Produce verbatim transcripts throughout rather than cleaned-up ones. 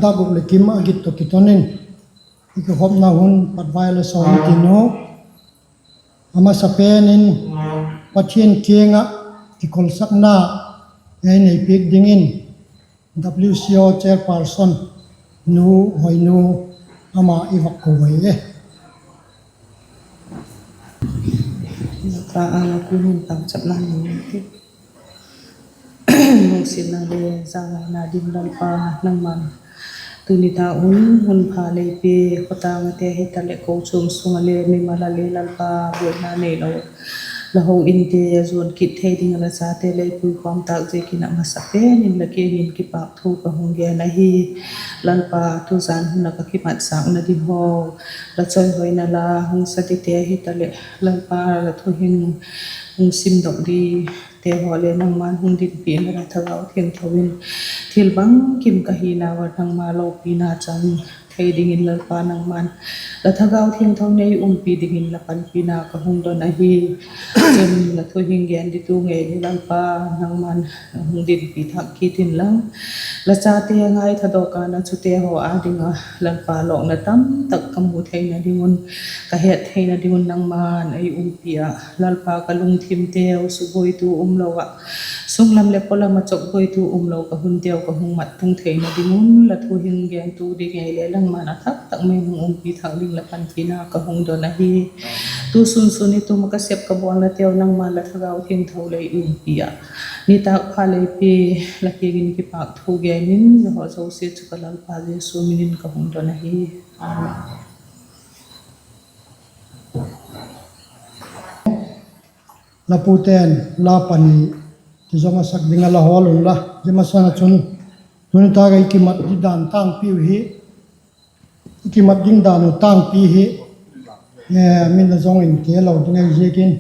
Dâk guk leh kim a git tawh kiton in i kikhopna hun pat vai la sawm tin u. A masapen in Pathian kiang ah kikolsakna ei nei piak dingin W C O chairperson Nu Hoinu ama i vak ko ui e. Lalpa âng ah kun in pauchapna nei intin, lungsiatna le zangaina ding Lalpa, nangma'n tuni tak un hun pha lei pia, khawtâng ate hitaleh kochuam sung ah le mimal ah le Lalpa buaina neilo la ho inte zuan kit thei ding ah la chate lei puikhawm tâk ziakin a masapen in la kiang in kipâk thu ka hung gen ahi. Lalpa, tuzan hun ah ka kimatsakna ding haw la chawihoina la hung sa dingte hitaleh Lalpa, la thuhing hung simdok dingte haw le nangma'n hung dinpi inla, la Thagau Thiangtho in thil bangkim ka hinau ah nangma lopina chang thei dingin Lalpa, nangma'n la Thagau Thiangtho in ei umpi dingin la panpina ka hung don ahi. Chun la thuhing gen dingtu ngei le Lalpa, nangma'n hung dinpi thak kit inla, la chate ngaitha dawk a na chute haw â ding ah Lalpa, lawkna tamtak ka mu theina ding un, ka het theina ding un nangma'n ei umpi ah, Lalpa, ka lungthimteu subuaitu umlo ah, sunglam leh pawlam ah chawkbuaitu umlo ka hunteu ka hung mat tung theina ding un la thuhing gentu ding ngei le nangma'n a thak tak mai hung umpi thak ding la panpina ka hung don ahi. Tu sun sun i tum ah ka sep ka bawlnateu nangma'n la Thagau Thiangtho lei umpi ah, nitâk pha lei pia, la kiang in kipâk thu gen in, zia haw zosia chu ka Lalpa Jesu min in ka hung don ahi. Amen. La pute'n la pani kizom a sak ding ah la hawl unla, zia masang ah chun tuni tak ah i kimat ding dan tângpi uh hi, i kimat ding dan uh tângpi hi, min a zong in tel lo ding ahi ziakin,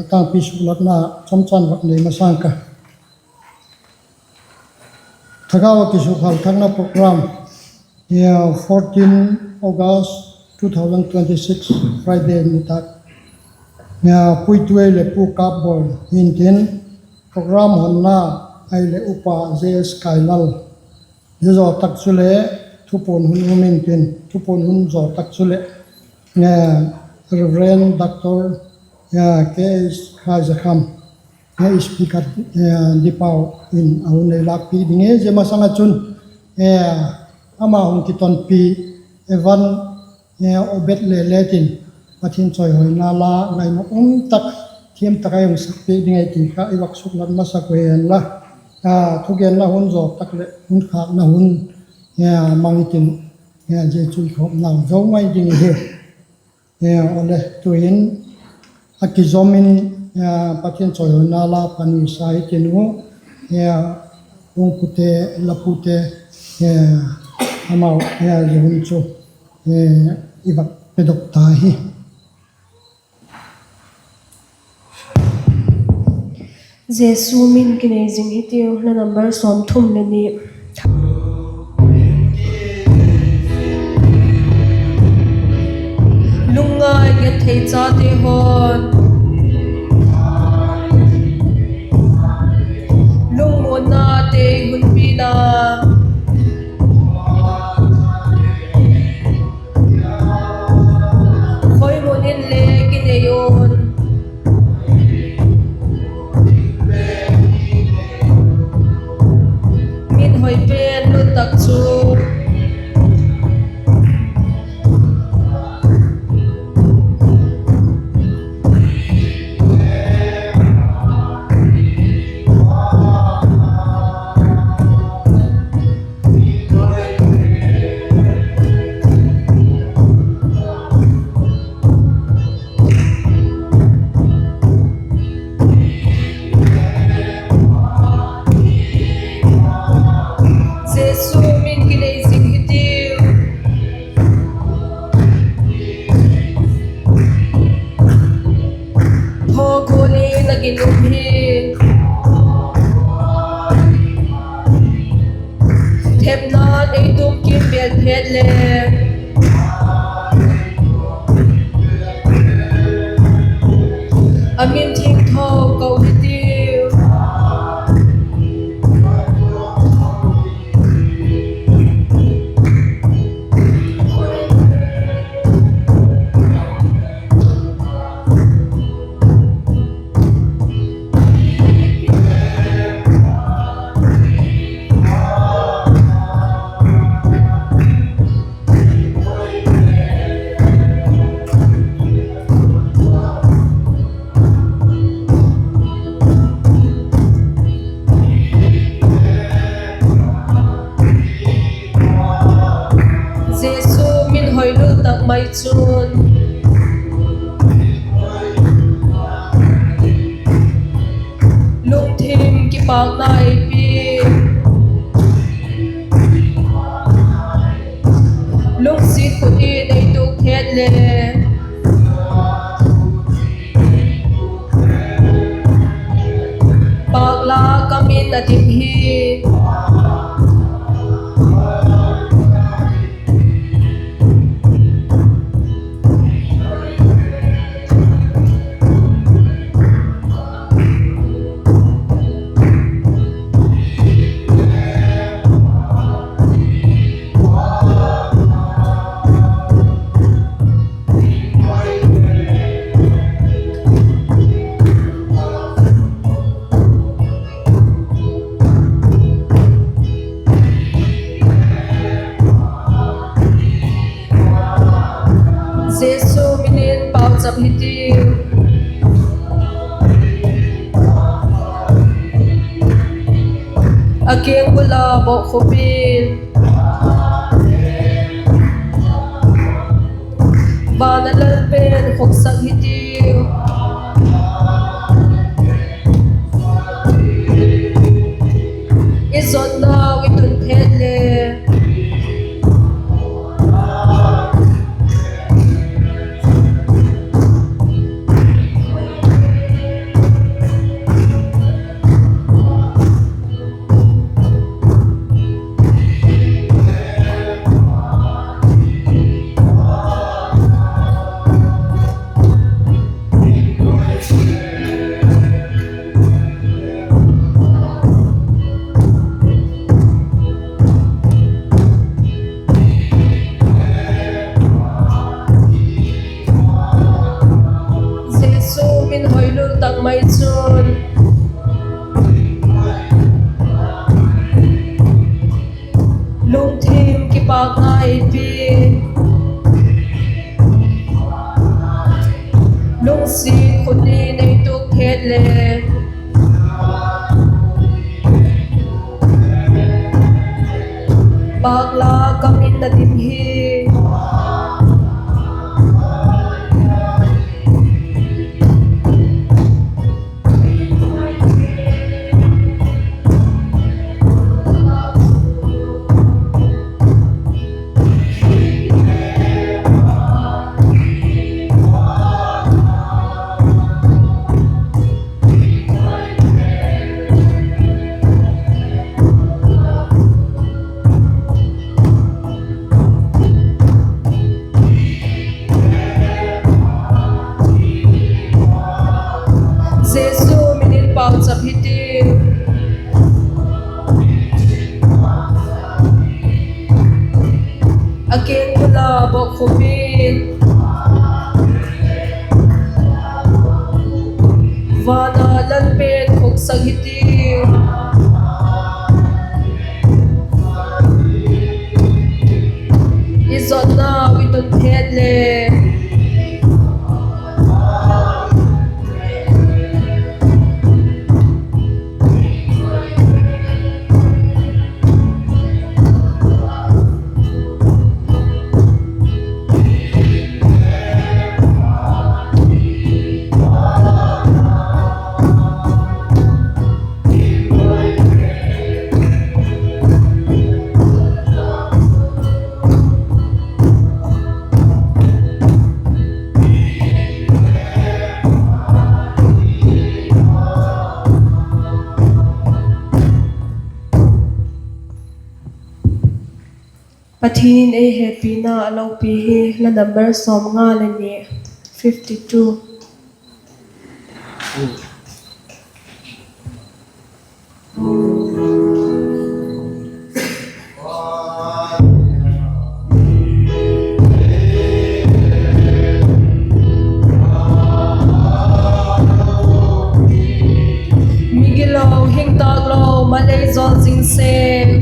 a tângpi suklatna chomchan vak nei masang ka. Thagau ah kisukkhal thakna program, fourteen August two thousand twenty-six, Friday nitâk, puitu ei leh Pu Kapbawi hintin, program honna ei leh Upa J S Kailal, zia zaw tak chuleh thupuan hun um intin, thupuan hun zaw tak chuleh Reverend Doctor K H Khaizakham, speaker, dipau in a hun ei lâkpi ding e. Zia masang ah chun ama hung kitonpi Evan Obed le letin Pathian chawihoina la ngaina um tak, thiam tak a ei hung sakpiak ding ahi ti kha i vak suklat masak u henla, thugenna hun zaw tak leh hun khâkna hun mang intin, zia chu i khawmnau zo mai ding ihi. Awle, tu'hin a kizom in Pathian chawihoina la pani sa hitin u, hung pute, la pute, amau zia hun chu i vak pedok ta hi. Jesu min kinei zing hitiu, la number sawmthum le ni. Lungngai genthei chate hawn, lungmuannate hun pi'n a, khawi mun in le kinei un, min hoi pen lut tak chu. Jesu min kinei zing hitiu. Thaw gual in a ginum hi, thepna'n ei tum kim bêl phet le, a min thiangtho ko hitiu. mai chun, lungthim kipâkna ei pia, lungsiat khut in ei tuk het le, pâkla kam in a dim hi. Jesu min in pauchap hitiu. A kengbul ah bokkhup in, van a Lal pen khoksak hitiu. I zotnau i tun phet le, Jesu min hoilul tak mai chun, lungthim kipâkna ei pia, lungsiat khut in ei tuk het le, pâkla kam in a dim hi. Jesu min in pauchap hitiu. A kengbul ah bokkhup in, van a Lal pen khoksak hitiu. I zotnau i tun phet le, Pathian in ei hepina a lopi hi, la number sawmnga leh ni, fifty two. Migilo, hing tâk lo, malei zawl zing seng.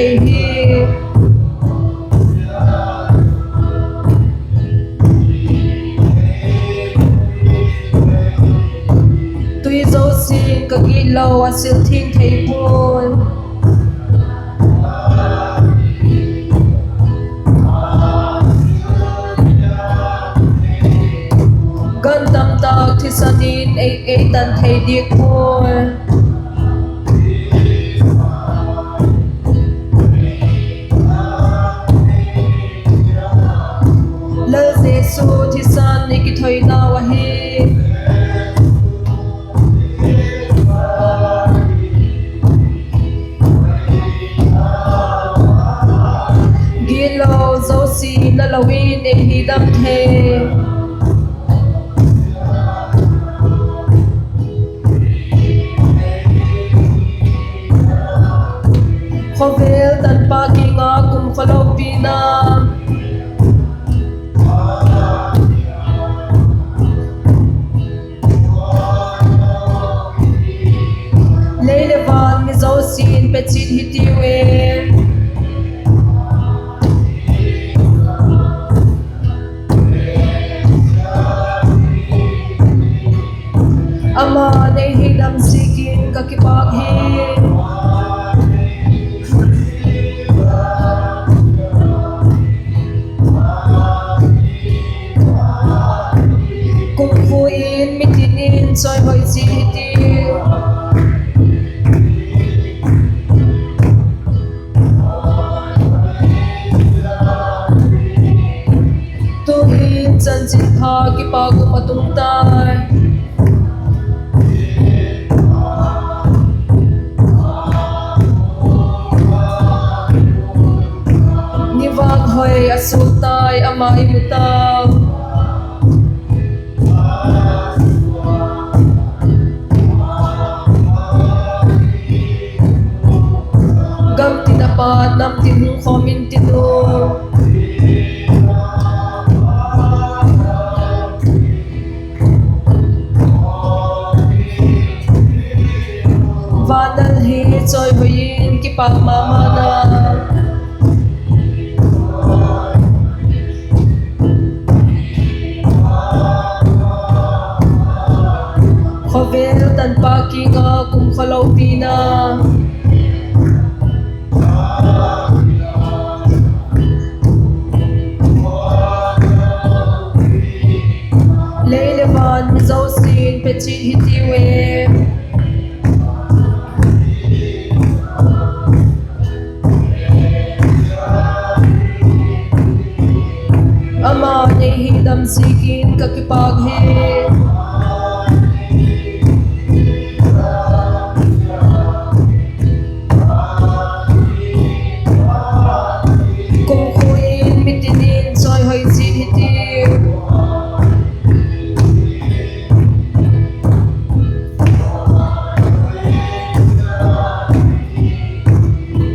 thei hi. Tui zosia'n ka gitlo a sil thiang thei pua'n. Gan tamtâk thisan in ei, ei tan thei diak pua'n. Lal Jesu thisan i kithoinau ahi. Gitlo zosia na lo in ei hidam thei. Khawvel tanpa kiang ah kumkhua lopina. Lei leh van mi zosia'n pe chiat hitiu e. Ama'n ei hidam ziakin ka kipâk hi. Kumkhua in mitin in chawihoi chiat hitiu. Tu'hin chanchinpha kipâk um a tung tai. Ni vâk hoi a suak tai, ama i mu tau. Gamtin a pat namtin hung khawm intin u. Van lal hi chawihoi in kipâk ma ma na. Khawvel tanpa kiang ah kumkhua lopina. Lei leh van mi zosia'n pe chiat hitiu e. Ama'n ei hidam ziakin ka kipâk hi. Kumkhua in mitin in chawihoi chiat hitiu.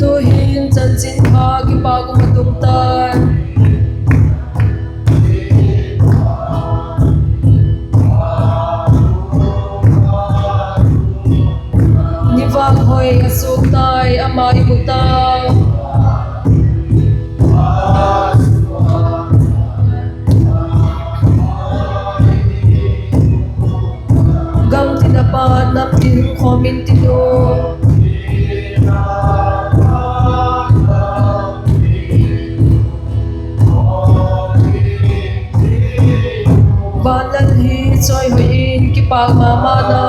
Tu'hin chanchinpha kipâk um a tung tai. Ni vâk hoi a suak tai, ama i mu tau. Gamtin a pat namtin hung khawm intin u. Van lal hi chawihoi in kipâk ma ma na.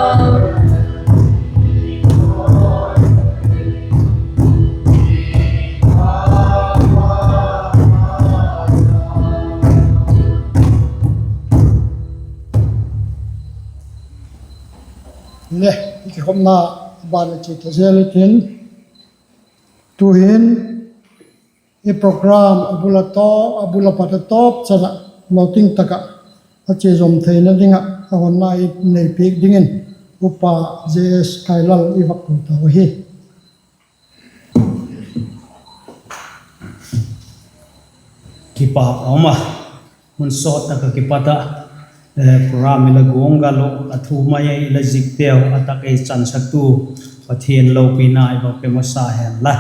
Le, i kikhopna ban a chia ta zel i tin. Tu'hin i program a bul a tawp, a bul a pat a tawp chan ah, lawting tak ah a chia zawm theina ding ah a honna i nei piak dingin Upa J S Kailal i va ko tau ahi. Kipâk a um a, hun sawt tak ah kipat ah, program i la guanggal uh, a thu mai a i la zikteu a tak ei chansaktu Pathian lopina i va pe masa hen la.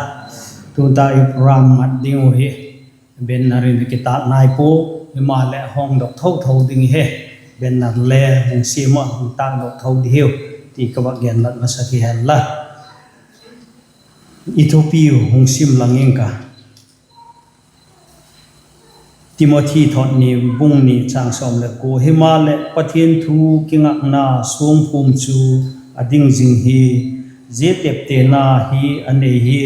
Tun ta i program mat ding uh hi banner in kitâk nai pua, himaleh hawngdok tho tho ding hi. Banner le hung siam ah hung tâkdok tho di hiu, ti ka vak genlat masa hi hen la. I thupi uh hung sim lang ing ka. Timothy thot ni bung ni chang sawm leh kua: Himaleh Pathian thu kingakna suangphum chu a ding zing hi, zia teptena hi a nei hi,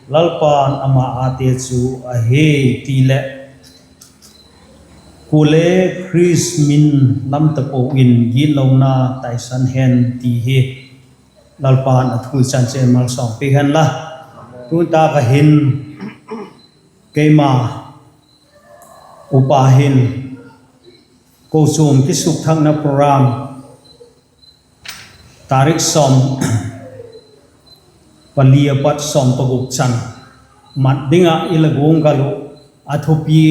Lalpa'n ama ate chu a hei ti leh, kuale Khrist min lam tapo in gitlona taisan hen ti hi. Lalpa'n a thu chanchin malsawm piak hen la. Tun tak ah hin keima upa hin kochuam kisukthakna program tarik sawm pali a pat sawm paguk chan mat ding ah i la guanggal uh, a thupi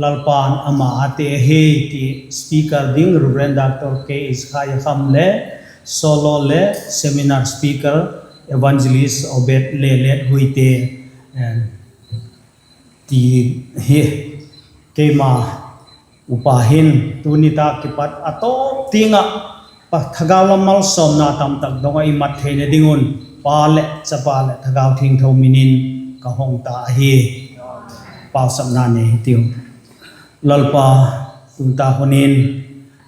Lalpa'n ama ate a hei ti. Speaker ding Reverend Doctor K H Khaizakham le, solo le seminar speaker Evangelist Obed Lelet Guite, ti hi. Keima upa hin tuni tak kipat a tawp tiang ah thagau lam malsawmna tamtak dong ah i mat theina ding un Pa leh Chapa leh Thagau Thiangtho min in ka hong ta ahi. Pauchapna nei hitiu. Lalpa, tun tak hun in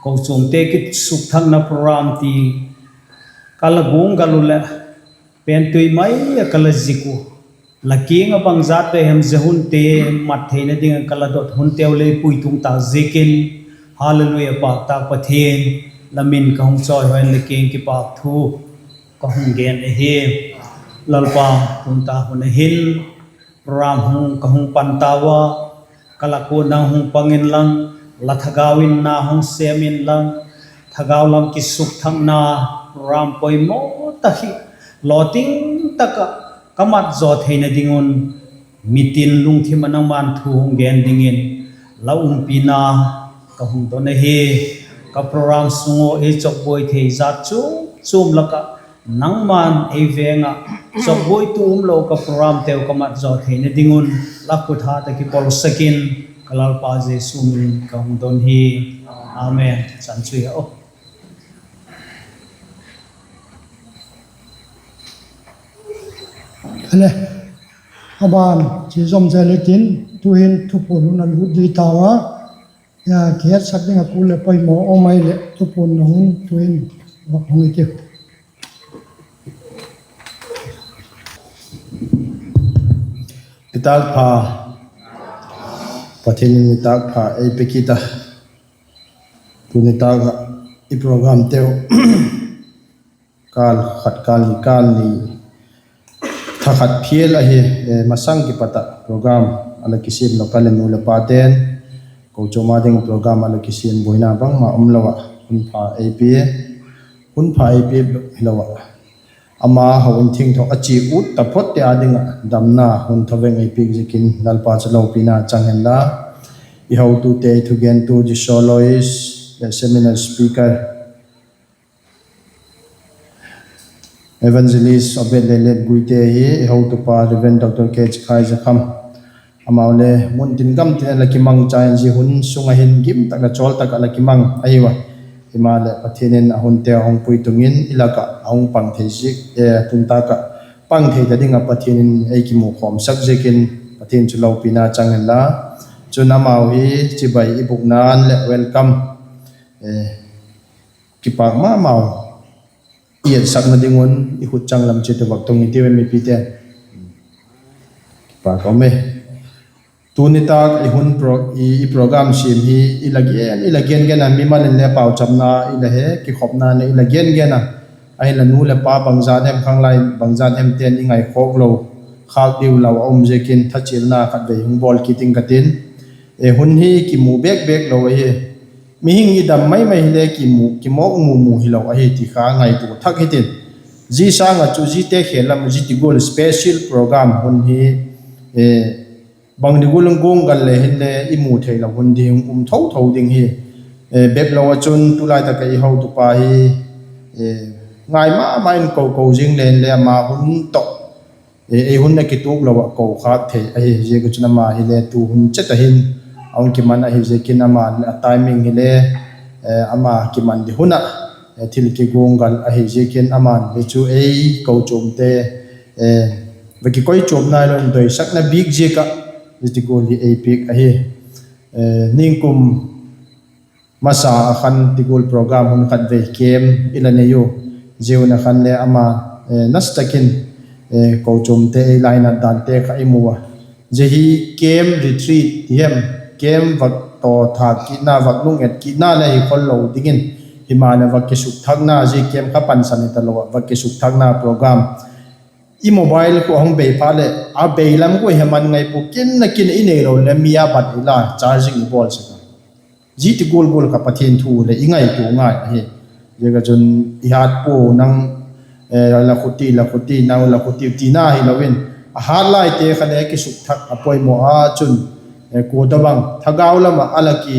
kochuamte kisukthakna program ti ka la guanggal uh leh, pentui mai ah ka la zik uh, la kiang ah bangzat te hem zia hunte mat theina ding ah ka la dot hunteu lei puitung tak ziakin, Hallelujah, pâk tak Pathian, la min ka hung chawihoi in la kiang kipâk thu ka hung gen ahi. Lalpa, tun tak hun a hin program hung ka hung pan tau a, ka lak ua nang hung pang inlang, la Thagau in na hung sêm inlang, thagau lam kisukthakna program poimaw tak hi lawting tak ah ka mat zaw theina ding un, mitin lungthim ah nangma'n thu hung gen dingin la umpina ka hung don ahi. Ka program sung ua ei chawkbuai thei zat chuam chuam lak ah nangma'n ei veng ah chawkbuaitu umlo ka programteu ka mat zaw theina ding un la khut hat ah kipawlsak in, ka Lalpa Jesu min in ka hung don hi. Amen. Chan chu hi a u. A le, a ban chia zawm zel intin, tu'hin thupuan hun a la hut di tau a, kihetsak ding ah kul leh poimaw um ai leh thupuan hun tu'hin vak hung i tiu. Nitâk pha, Pathian in nitâk pha ei pe kit a, tu nitâk ah i programteu kâl khat, kâl ni, kâl ni, tha khat phial ahi, masang kipat ah program a la kisiam lak a leh nu leh pate'n kochuam â ding program a la kisiam buaina bangma umlo ah hun pha ei pia, hun pha ei pia hilo ah, ama hau in thiangtho a chia ut taphotte â ding ah damna hun thaveng ei piak ziakin Lalpa chu lopina chang hen la. I hotute, i thugentu Jisolois leh seminar speaker Evangelist Obed Lelet Guite hi i hotupa Reverend Doctor K H Khaizakham, amau le mun tin gam tin a la kimangcha in zia hun sung ah hin gim tak leh chawl tak ah la kimang ahiu a. Himaleh Pathian in a hunte hung puitung in i lak ah a hung pang thei ziak, tun tak ah pang thei ta ding ah Pathian in ei kimu khawmsak ziakin Pathian chu lopina chang hen la. Chun amau hi chibai i bûkna'n leh welcome, kipâk ma mau i etsakna ding un i khut changlam chiat u vak tung i tiu em mipite'n. Kipâk um e. Tu nitâk i hun pro-, i, i program siam hi i la gen, i la gen gen a, mimal in le pauchapna i la he, kikhopna le i la gen gen a. Ahinla nu leh pa bangzat hem, khanglai bangzat hemte'n i ngaikhawk lo, khâk diu lau a um ziakin thachialna khatvei hung bawl kit ing ka tin. Hun hi kimu bêk bêk lo ahi. Mihing i dam mai mai hile kimu, kimawk mu mu hilo ahi ti kha ngaitua thak hitin. Zia sâng ah chu ziate khêl lam zia ti gual special program hun hi, bang di gual in guanggal le hinle i mu theilo hun ding um tho tho ding hi. Bep lo ah chun tulai tak ah i hotupa hi, ngai ma ma in ko ko zing le hinle ama hun tawh ei hun a kituak lo ah ko khâk thei ahi ziak a chun ama hile tu hun chet a hin a hung kiman ahi ziakin ama a timing hile ama kiman di hun ah thil kiguanggal ahi ziakin ama'n hi chu ei kochuamte va kikoichuam nai lo in doisakna bik ziak ah zia ti gual hi ei piak ahi. Ningkum masa a khan ti gual program hun khat vei camp i la nei u. Zia hun a khan le ama nasa tak in kochuamte ei lainat dante kha i mu a. Zia hi camp retreat ti hem, camp vak tawthâk kitna, vak lung et kitna le hi khol lo dingin, himaleh vak kisukthakna, zia camp kha pansan hi talo ah vak kisukthakna program i mobile khu a hung bei phat leh a bei lam khu he man ngai pua, kin a kin i neilo le mi a bat i la charging i bawl sek a. Zia ti gual gual kha Pathian thu leh i ngaitua ngai ahi. Ziak a chun i hat pua nang la khuti, la khuti, nang la khuti tina hilo in, a hat laite kha le kisukthak a poimaw a chun, kua tawhbang thagau lam ah a la ki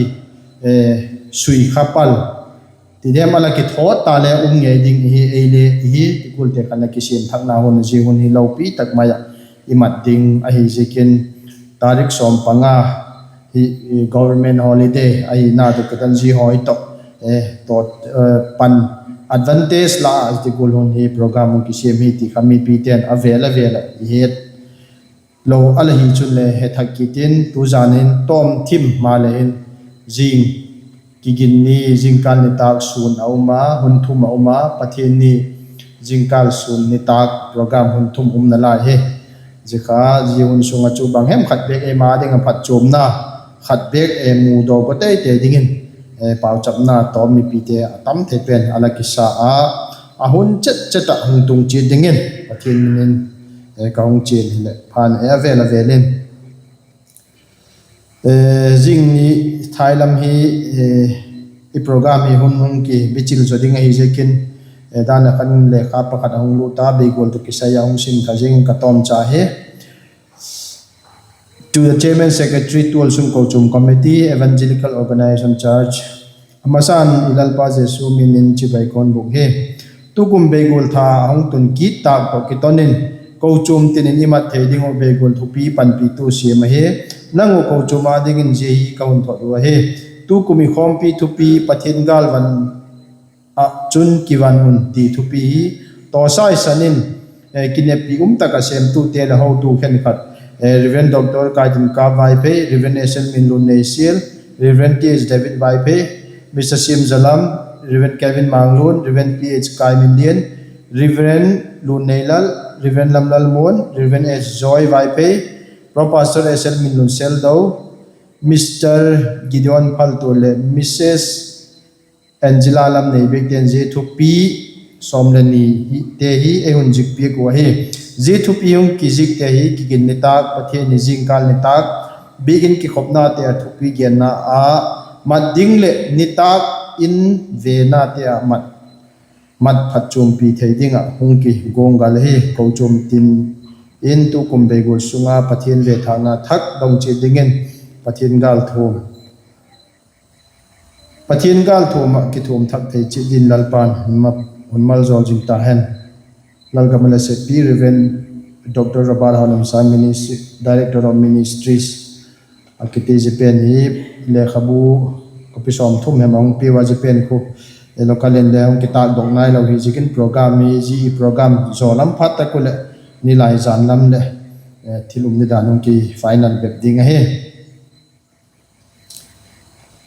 sui kha pal ti diam a la kithawt ta le um ngei ding ihi, ei le ihi ti gualte khan a kisiam thakna hun, zia hun hi lopi tak mai ah i mat ding ahi ziakin, tarik sawm panga hi government holiday ahina tawh kiton zia hawi tawh pan advantage la a ti gual hun hi program hung kisiam hi ti kha mipite'n a vêl a vêl ah i het lo a la hi chun le he thak kit in, tu zan in tawm thim maleh in zing kiginni, zingkâl nitâk sûn a um a, hun thum a um a, Pathian ni zingkâl sûn nitâk program hun thum umna lai hi. Zia kha zia hun sung ah chu bang hem khat bêk eima ding ah phatchuamna khat bêk mu daw ko teitei dingin pauchapna tawm mipite a tam thei pen a la kisa a, a hun chet chet ah hung tung chiat dingin Pathian min in ka hung chial hileh phan e a vêl a vêl in. Zing ni thai lam hi i program hi hun hung kibichil zaw ding ahi ziakin, dan a khan lekha pakhat a hung lut a, beigual tawh kisai a hung sim kha zing ka tawmcha hi. To the Chairman Secretary, Tualsung Kochuam Committee, Evangelical Organization Church. A masa'n i Lalpa Jesu min in chibai ka hun bûk hi. Tukum beigual tha a hung tun kit tâk tawh kiton in, kochuam tin in i mat thei ding uh beigual thupi panpitu siam ahi. Nang uh kochuam â dingin zia hi ka hun thot uh ahi. Tukum i khawmpi thupi Pathian gâlvan ah chun kivan un ti thupi hi tawsaisan in, kineppi um tak ah sêmtute leh hotu khenkhat, Reverend Doctor Kaitimkap Vaiphei, Reverend S L Minlun Neisial, Reverend T H David Vaiphei, Mister Siam Zalam, Reverend Kevin Manglun, Reverend P H Kaiminlian, Reverend Lun Neilal, Reverend Lamlal Muan, Reverend S Joy Vaiphei, Pro Pastor S L Minlun Seldo, Mister Gideon Phaltual leh Missus Angela Lamneibekte'n zia thupi sawm le ni hite hi ei hun zik piak uh ahi. Zia thupi hung kizikte hi kigin nitâk, Pathian ni zingkâl nitâk, biakin kikhopnate ah thupi genna ah mat ding leh nitâk in venate ah mat, mat phatchuampi thei ding ah hung kiguanggal ahi. Kochuam tin in tukum beigual sung ah Pathian vethâkna thak dong chiat dingin Pathian gâl thuam Pathian gâl thuam ah kithuam thak thei chiat din Lalpa'n hun maljawl zing ta hen. Lalgam ah la seppi Reverend Doctor Robert Haolemsa, Ministry, Director of Ministries a kiti zia pen hi lekhabu copy sawmthum hem a hung pia ua, zia pen khu local in le hung kitâkdok nailo hi ziakin program hi, zia program zaw lam phat tak uh leh nilai zan lam leh thil um ni dan hung ki final bep ding ahi.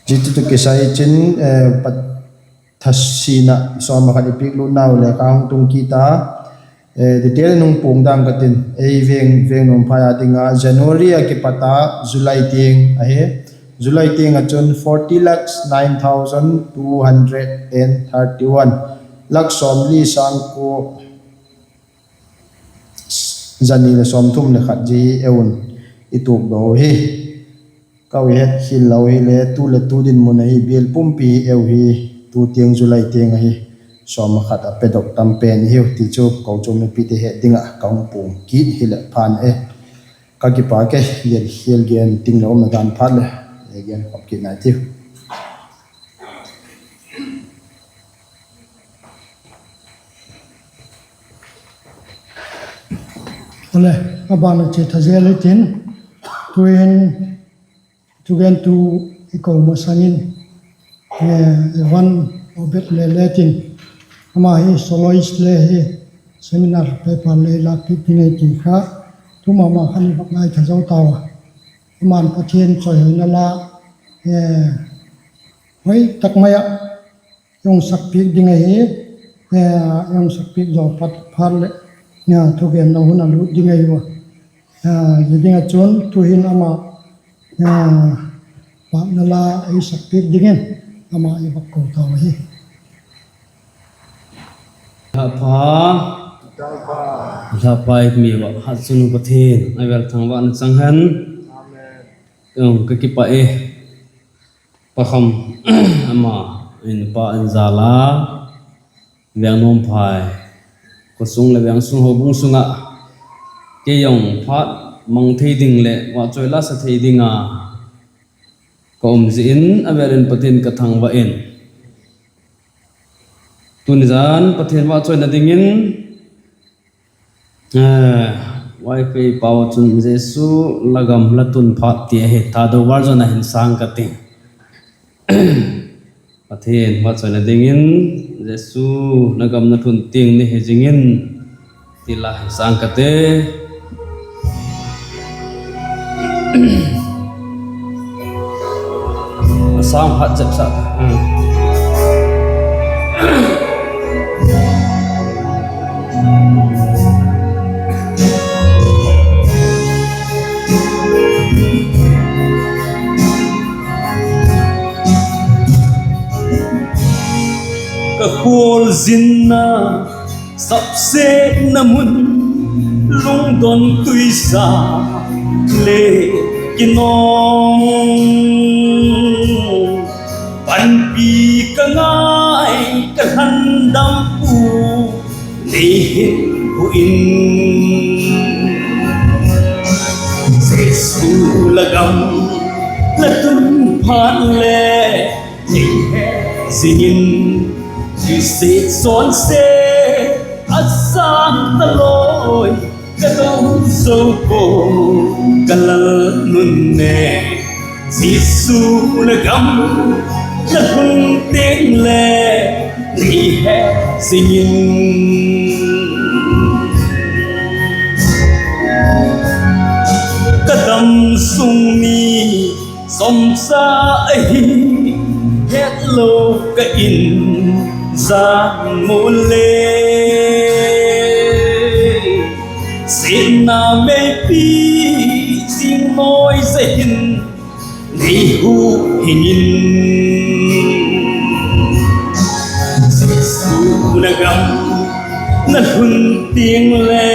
Zia chu tu kisai chin, thasina sawm ah khat i piak lutnau lekha hung tung kit a, detail in hung puang dang ka tin, ei veng veng nuam phai a ding a, January a kipat a July tiang ahi. July tiang ah chun forty lakhs nine thousand two hundred and thirty one, lak sawmli sâng kua za ni leh sawmthum leh khat zia hi eu in i tuakdaw hi. Ka u hetkhial lo hile tu leh tu dinmun ahi, bial pumpi eu hi, tu tiang July tiang ahi, sawm ah khat a pedok tam pen i hiu ti chu kochuam mipite het ding ah ka hung puang kit hileh phan e. Ka kipâk e, gen khial gen ting lo umna dan phat leh gen khop kit nai tiu. Awle, a ban a chia tha zel hitin, tu'hin thugentu i ko masang in, Evan Obed Lele tin, ama hi soloist le hi, seminar paper le la piak ding ahi ti kha, tu ma ma khan i vak ngaitha zo tau a. Aman Pathian chawihoina la hoi tak mai ah i hung sak piak ding ahi. I hung sak piak zaw phat leh thugenna hun a lût ding ahi ua. Zia ding ah chun tu'hin ama pâkna la ei sak piak dingin ama i vak ko tau ahi. Lhapa, lhapa i mi va hat chun Pathian a vêl thangvahna chang hen. Ka kipah e. Pakham ama in pa in jal a, Vengnuamphai khawsung leh Vengsung houbung sung ah kei jong phat mang thei ding leh vahchoi la sa thei ding a ka um zia in a vêl in Pathian ka thangvah in, tuni zan Pathian vahchoina dingin Vaiphei pau chun Jesu la gam la tun phat ti ahi, Thadou version a hin sâng ka ti. Pathian vahchoina dingin, Jesu la gam la tun tiang ni hi zing in, ti la hin sâng ka ti. A sâng hat zep sa. Ka khualzinna, sapsetna mun, lungdon tuisa le kinawng, panpi ka ngai ka lhandam pu, nei hin hu in. Jesu la gam la tun phat le, nei he zing in, i sit sawn se, a sâng talo in, ka do zo pua, ka Lal nun ne. Jesu la gam la tun tiang le, nei he zing in. Ka dam sung ni sawmsa ahi, hetlo ka in zan mu le, siatna meipi zing mawi zia hin, nei hu hing in. Jesu la gam la tun tiang le,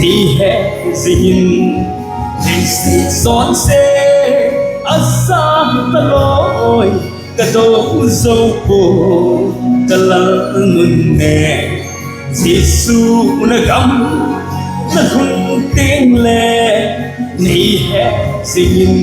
nei he zing in, i sit sawn se, a sâng talo in, ka do zo pua, ka Lal nun ne. Jesu la gam la tun tiang le, nei he zing in.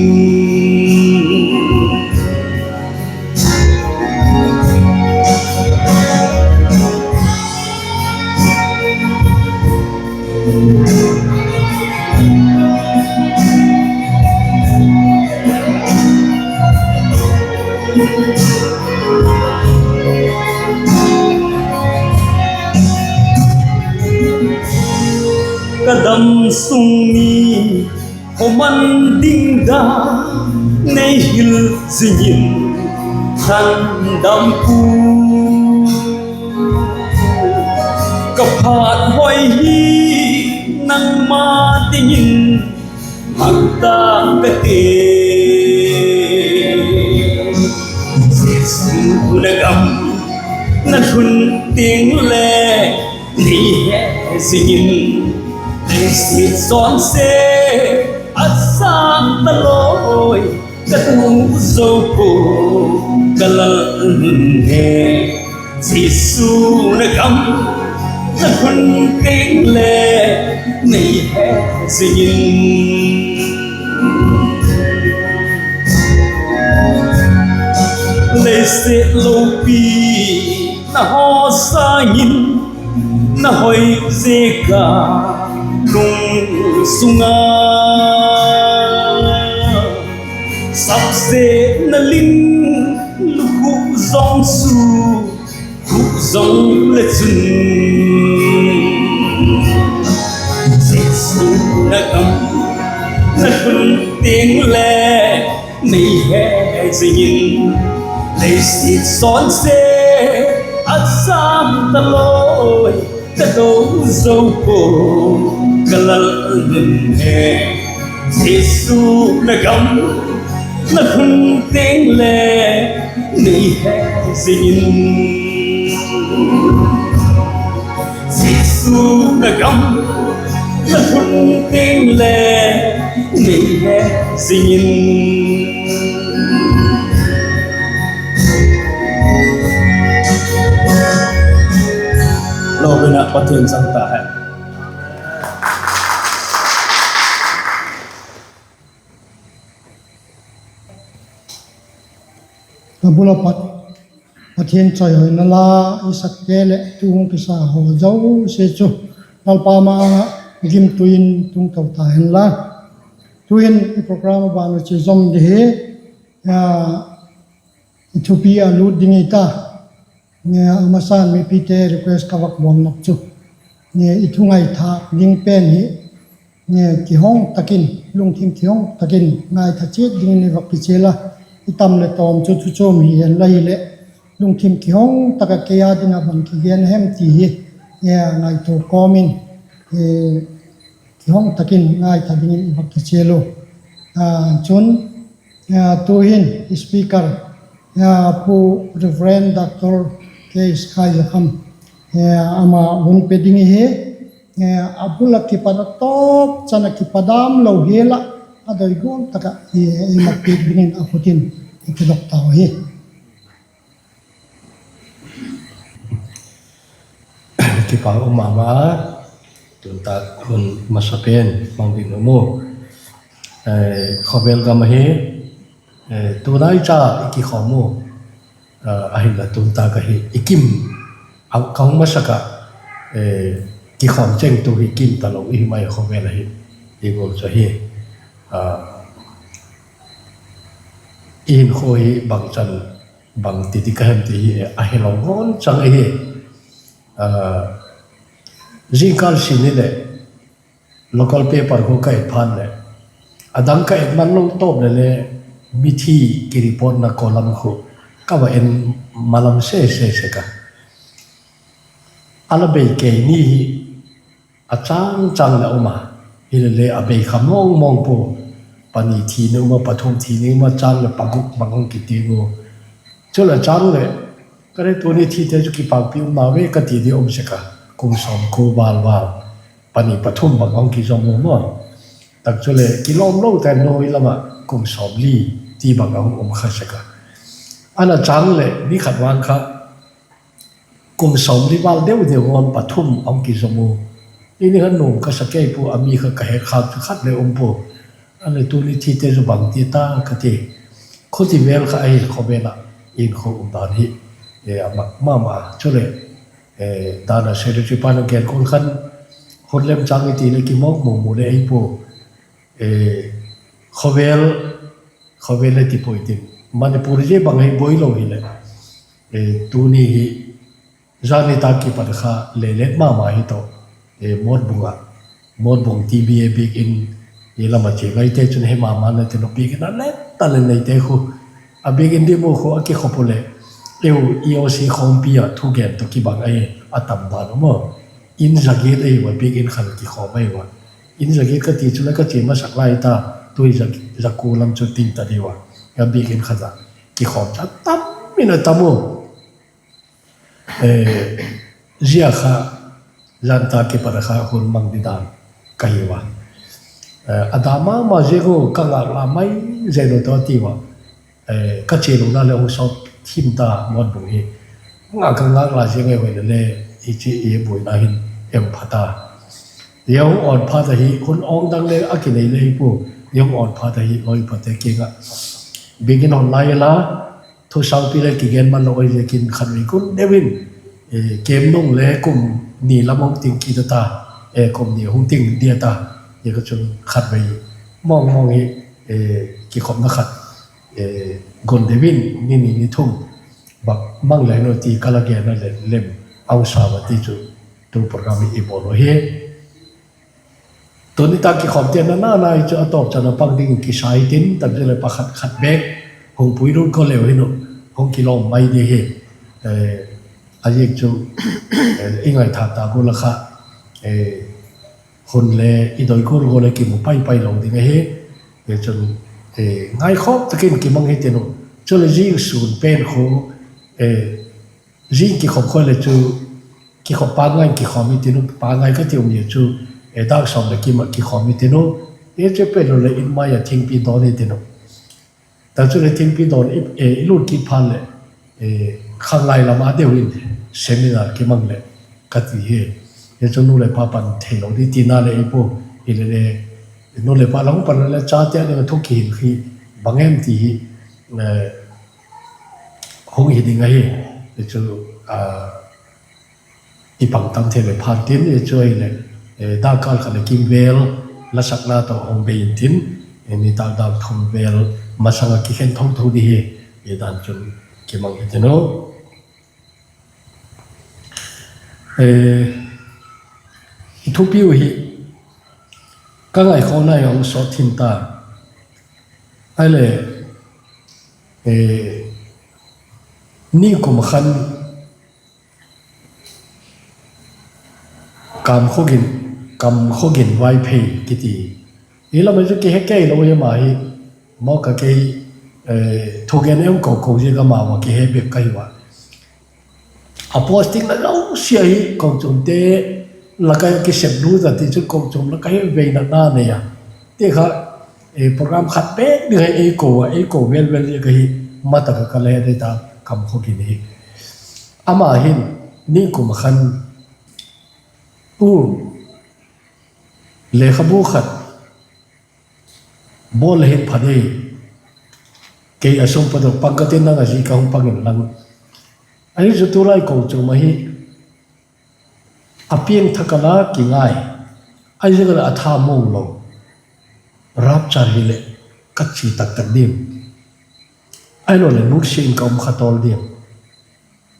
Ka dam sung ni khawman ding dan nei hil zing in, lhandam pu, ka phat hoi hi nangma dingin mang ta ka ti. Jesu la gam la tun tiang le, nei he zing in, i sit sawn se, a sâng talo in, ka do zo pua, ka Lal nun ne. Jesu la gam la tun tiang le, nei he zing in. Leiset lopi na haw sâng in, na hoi ziak a Lung sung a sapsetna ling, lukhu zong su khu zong le chun, Jesu na gam na hun ting le nei he zingin, leisit sawn se a sam ta loi, ka do zo ko, ka Lal nun he. Jesu na gam na hun ting le nei he zingin, Jesu na gam na hun ting le nei he zingin. Lawbena Pathian chang ta hen. A bul a pat Pathian chawihoina la i sakte leh tu hung kisa haw zosia chu Lalpa ma-âng ah gimtui in tung to ta hen la. Tu'hin i program a ban uh chia zom di hi, i thupi a lût ding i ta. A masa'n mipite request ka vak bawl nop chu, i thu ngaithâk ding pen hi kihong tak in, lungthim kihong tak in ngaitha chiat dingin i vak kichial a. I tam leh tawm chu thu chuam hi hen la hileh, lungthim kihong tak ah kei â ding ah bang kigen a hem ti hi ngaitua kawm in, kihong tak in ngaitha dingin i vak kichial u. Chun, tu'hin speaker, Pu Reverend Doctor K. Sky Zakham, ama hun pe ding ihi. A bul ah kipat a tawp chan ah kipat dam lo hial ah, a doi gual tak ah ei mat piak dingin a khut in i kidok tau hi. Kipak um ma ma a, tun tak hun masa pen mang ding um u. Khawvel gam ahi, tunai cha i kikhawm u, ahinla tun tak ahi i kim, ka hung masak ah kikhawm chengtu hi kim talo i hi mai khawvel ahi, i gual chu ahi. I hinkhua hi bangchan bangti di ka hem ti hi a helo ngawn chang ahi. Zingkâl sin hileh local paper khu ka et phat leh, a dang ka et man lo tawp leh le, mithi kireportna column khu ka va en malam sese sek a. A la bei kei ni hi a châng châng leh um a, hilele a bei kha mawng mawng pua. Pani thi ni um a, pathum thi ni um a, châng leh paguk bang hung kiti u. Chuleh châng leh, ka le tuni thite chu kipakpi um nau ve ka ti di um sek a, kum sawmkua val val, pani pathum bang hung kizom u maw. Tak chuleh kilawm lo ta nuai lam ah kum sawmli ti bang a hung um kha sek a. Ana châng leh ni khat vang kha kum sawmli val deu deu ngawn pathum a hung kizom u. I ni kha nuam ka sa kei pua, a mi kha ka het khâk chu khat le um pua. A le tuni thite chu bangti ta ka ti. Khuti vel kha ahi khawvel ah, inkhua um dan hi a mak ma ma. Chuleh, dan a secretary pa'n a gen kuan khan, hun lem châng i ti leh kimawk mu mu le ei pua. Khawvel, khawvel le ti puai tin, Manipur zia bang hi buai lo hileh, tuni hi zani tak kipat kha le let ma ma hi tawh, Motbung ah, Motbung T B A biakin, i lam a chia ngaite chun he ma ma na tin, biakin a let ta le neite khu, a biakin di mu khu a kikhop u leh, eu E O C khawmpi ah thugen tawh kibang ahi, a tam dan u maw. In za giat ahi ua, biakin khan kikhawm ahi ua. In za giat ka ti chu la ka chia masak lai ta, tui za, za kua lam chu tin ta di ua. A biakin khat ah kikhawm chu a tam in a tam u. Zia kha, zan tak kipat a kha hun mang di dan ka hi ua. A da ma ma ziak u ka ngâk la mai zen u tawh ti ua. Ka chia lona leh hung sawt thim ta Motbung hi. Ngâk ka ngâk la ziang e, hoi le le, i chi i buaina hin em phat a. Zia hung awn phat ahi, hun awng dang le a kinei le hi pua. Zia hung awn phat ahi, lawipate kiang ah biakin hon lai a la, thusaupi le kigen man lo ahi ziakin khatvei kun deu in, camp nung le kum ni lam hung ting kit a ta. kum ni hung ting dia ta, hi ka chun khatvei mawngmawng hi kikhopna khat gon deu in ni ni ni thum bak mang le nu ti ka la gen a leh lem a hung sa a ti chu tu program hi i bawl u hi. Tuni tak kikhopna nana hi chu a tawp chan a pang dingin kisa hitin, tak zia leh pakhat khat bek hung puilut ko leu hin uh hung kilawm mai di hi. A ziak chu i ngaitha ta gual a kha hun le i doi gual gual leh kimu pai pai lo ding ahi. Chun ngaikhawk tak in kimang hitin uh, chuleh zing sûn pen khu zing kikhop khoi leh chu kikhop pangai kikhawm hitin uh, pangai ka ti um ni chu dâk sawm leh kim ah kikhawm hitin uh, e chu pen lo leh in mai ah thingpi dawn hitin uh. Tak chuleh thingpi dawn i lut kit phat leh khanglai lam a deu in seminar kimang leh ka ti hi. Hi chu nu leh pa pan theilo di tina leh i pu hile le, nu leh pa la hung pan leh chate a ding a thu kihil hi bang em ti hi hung hi ding ahi. Hi chu i pang tam thei leh phat tin, hi chu ahileh dâkkâl khat leh kim vel la sakna tawh hung bei intin, nitâk dâk thum vel masang ah kikhen tho tho di hi. Hi dan chun kimang hitin uh. I thupiu hi ka ngaikhawkna hi hung sawt thim ta. Ahileh, nikum a khan Kamkhogin, Kamkhogin Vaiphei kiti, i lam ah chu kihe kei lo hi ama hi, maw ka kei thugen em ko ko ziak ama ua kihe bek ka hi ua. A posting na zosia hi kochuamte lak ah kiseplut a ti chu kochuam lak ah hi veinatna nei a, ti kha program khat bek ding hi ei ko a, ei ko vel vel ziak ahi. Matak a ka le he dei ta, Kamkhogin hi ama hin nikum a khan, U, lekhabu khat bawl le hin pha dei, kei a sung padok pang ka tin, nang a zi ka hung pang inlang. Ahi chu tulai kochuam ahi, a piangthak a la kingai, ahi ziak a leh a tha muang lo, rapture hileh ka chia tak tak diam, ahiloleh nutsia in ka um kha tawl diam,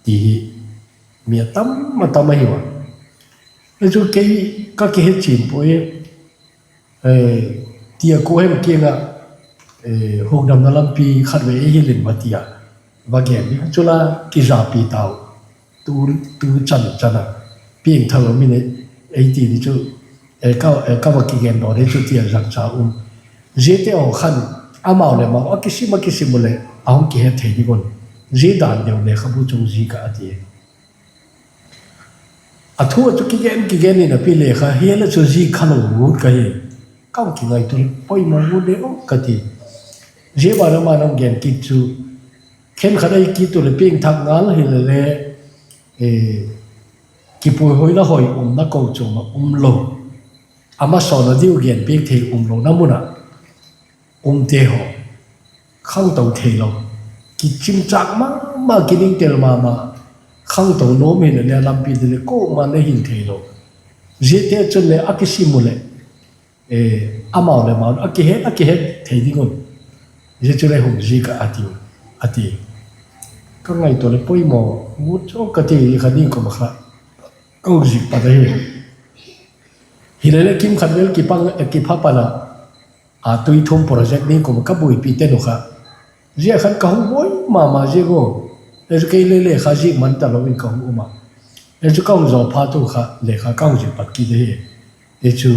ti hi mi a tam a tam ahi a. Hi chu kei ka kihe chian puai, tia kua hem kiang ah hukdamna lampi khatvei ei hil in va ti a, va gen ding chu la kizapi tau, tu chan chan a piangthak lo min ei ti di chu ka va kigen daw di chu ti a zang cha um. Ziate haw khan amau leh amau a kisim a kisim u leh a hung kihet thei ding un, zia dan deu lekhabu chung zik ah a ti. A thu a chu kigen kigen in a pi lekha hial a chu zik kha lo ut ka hi. Ka hung kingaitua leh poimaw ut de u ka ti. Zia ban a man a hung gen kit chu, khenkhat ei kit u leh piangthak ngal hile le, kipuihoi la hoi umna kochuam ah um lo, a masawn a diu gen piak thei um lona mun ah umte haw, khangto theilo, kichimchâk ma ma, kiningtel ma ma, khangto nuam hile le a lampi di leh kuama'n le hil theilo, ziate chun leh a kisim u leh amau leh amau a kihet a kihet thei ding un, zia chu leh hung zik ah a ti, a ti. Ka ngaitua leh poimaw ut chu ka ti, kha ni kum a kha ka hung zik pat ahi. Hile le kim khat vel kipha pan a, a Tuithum project ni kum a ka buaipi ten u kha, zia khan ka hung buai ma ma ziak u, e chu kei le lekha zik man talo in ka hung um a, e chu ka hung zaw phat u kha lekha ka hung zik pat kit ahi. E chu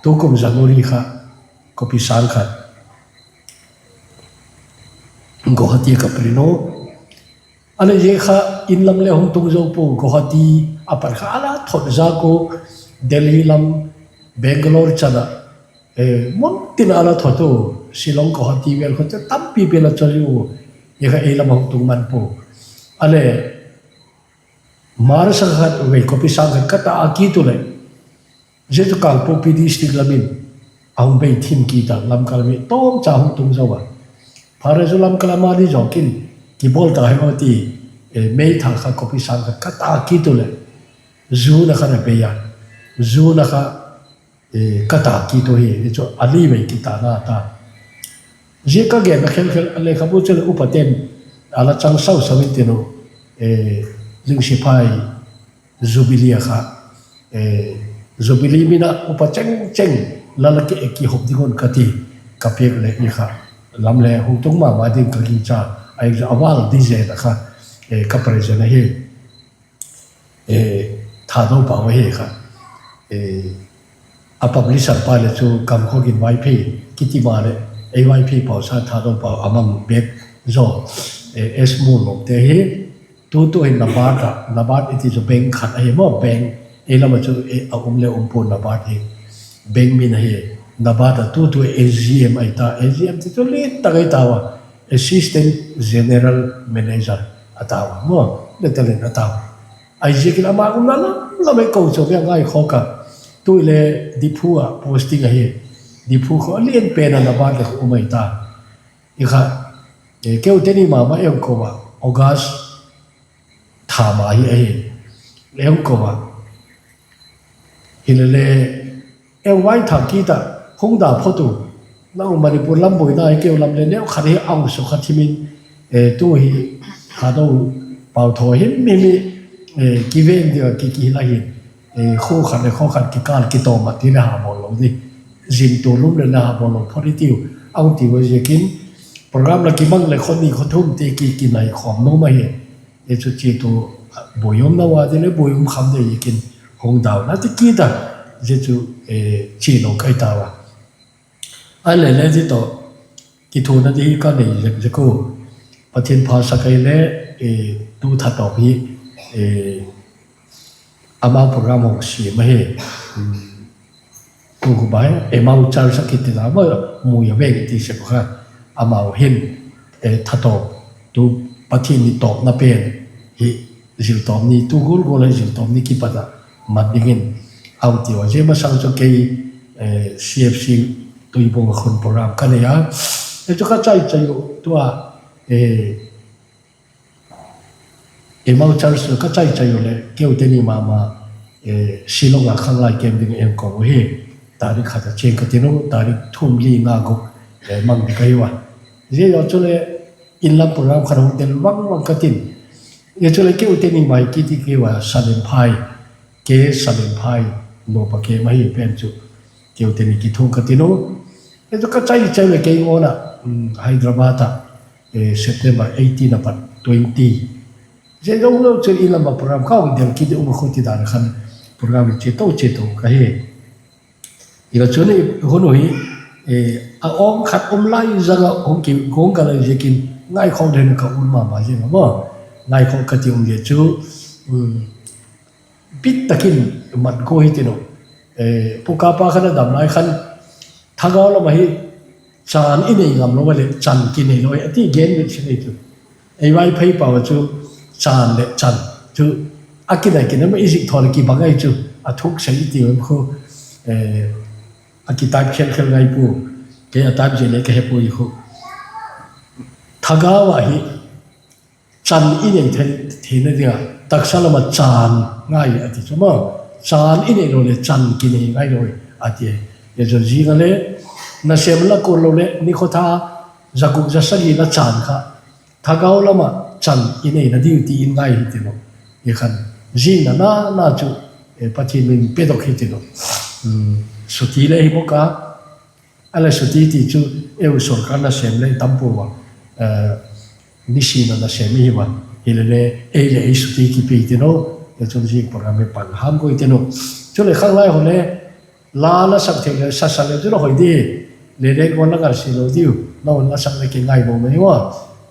tukum January kha, kopi sâng khat Guwahati ka pai u. A leh zia kha in lam le hung tung zo pua, Guwahati a pat kha a la thot zak u, Delhi lam, Bangalore chan a, mun tin a la thot u, Shillong, Guwahati vel kha chu tampi pi la choi u, zia kha ei lam a hung tung man pua. A leh March khat vei kopi sâng khat ka ta a kit u leh, zia chu Kangpokpi district lam in a hung bei thim kit a, Lamka lam in tawmcha hung tung zo a. Phat a chu Lamka lam a di zawk in kibawl ta hen u ti, May tha kha kopi sâng khat ka ta kit u leh, June khan a bei a. June a kha ka tâk kit u hi, chu a li vei kitâkna ta. Zia ka genna khelkhel a lekhabu chu leh upate'n a la chang sau sau intin u, Lingsiphai Jubilee a kha, Jubilee min a upa chengcheng la la kihop ding un ka ti, ka piak leh i kha lam le hung tung ma ma ding ka gingcha, ahi chu a val di zen a kha ka present ahi. Thado Pau ahi kha. A publisher pa leh chu Kamkhogin Vaiphei kiti maleh, ei Vaiphei pau sa Thado Pau a mang bêk zaw, S. Mualnuamte hi. Tutu hi NABARD ah, NABARD i ti chu bank khat ahi maw, bank, ei lam ah chu a um le um pua NABARD hi. Bank min ahi, NABARD ah tutu A G M ahi ta, A G M ti chu lead tak ahi tau a, Assistant General Manager a tau a maw, le talent a tau. Ahiziakin ama umna lam lam ei kochuam a ngaikhawk a, tu'le Diphu ah posting ahi, Diphu khaw a lian pen a NABARD leh um ahi ta. I kha, keute ni ma ma ei hung ko a, August tha ma hi ahi, ei hung ko a. Hilele, ei hung vaithak kit ah, hung da phot u, nang Manipur lam buaina hi keu lam le neu khat hi a hung sukha thim in, tu hi Thado Pau thaw him him hi, kiven dia kikihil ahi. Khua khat leh khua khat kikâl kitawm a ti le ha bawl lo di, zin tua lum leh le ha bawl lo phot i tiu, a hung tiu a ziakin, program la kimang leh khaw ni khaw thum ti ki kinai khawm nuam ahi. Chu chi tu, buai um nau a ti le buai um kham di ziakin, hung dauna ti kit a, zia chu chi lo kai tau a. A le le ti tawh, kithuana di hi ka nei zek zek u, Pathian phasak ahile, tu Thado hi, amau program hung siam ahi. Tu khu bai, Emmaus Church a kiti la, mui a veng ti sek kha, amau hin, Thado, tu Pathian ni tawpna pen hi, ziltawp ni, tu gual gual hi ziltawp ni kipat ah mat dingin, a hung tiu a, zia masang chu kei, C F C Tuibuang a khun program ka nei a, chu ka chai chai u tua, Emmaus Church ka chai chai u leh keute ni ma ma, Shillong a khanglai kem ding en ko u hi, tarik khat a chêng ka tin u, tarik thum li nga guk, mang di ka hiu a. Zia zaw chule, inlam program khat hung del vang vang ka tin. Zia chule keute ni mai kiti keu a Salemphai, ke Salemphai, nupa kem ahi pen chu, keute ni kithung ka tin u. Zia chu ka chai chai leh kei ngawn a, Hyderabad ah, September eighteen a pat twenty. Zia zo lo chu inlam a program ka hung del kit um a khu ti dan khan, program hi chia to chia to ka hi. Ila chun hun u hi, a awng khat um lai zang a hung ki, hung ka lai ziakin ngaikhawk den ka um ma ma zing a maw. Ngaikhawk ka ti um le chu, bit tak in mat gua hi tin u. Pu Kapa khan a dam lai khan, thagau lam ahi, chân i nei ngam lo a leh chan kinei lo hi a ti gen mit si nei chu. Ei Vaiphei pau a chu chân leh chan chu a kinai kinai ma i zik thaw leh kibang ahi chu, a thuk sei i ti um khu, a kitype khel khel ngai pua, kei a type zia le ka he pua i khu. Thagau ahi, chan i nei theina ding a, taksa lam a chân ngai a ti chu maw, chân i nei lo leh chan kinei ngai lo a ti. Zia chu zing a le, nasêm la kuan lo leh nikhua tha za guk za sagi la chân kha, thagau lam a chan i neina diu ti in ngai hi tin u. I khan zingna na na chu, Pathian min pedok hi tin u. Suti le hi bawk a, a le suti ti chu, eu sorkar nasêm le tam pua a, nisin a nasêm i hi a, hilele ei le ei suti kipi tin u. Chun zing program hi pan ham goi tin u. Chule khanglai haw le, la la sak thei le sa sa le chu la hoi di, le le kuan la ngal si lo diu, la hun la sak le kingai bo mai ua.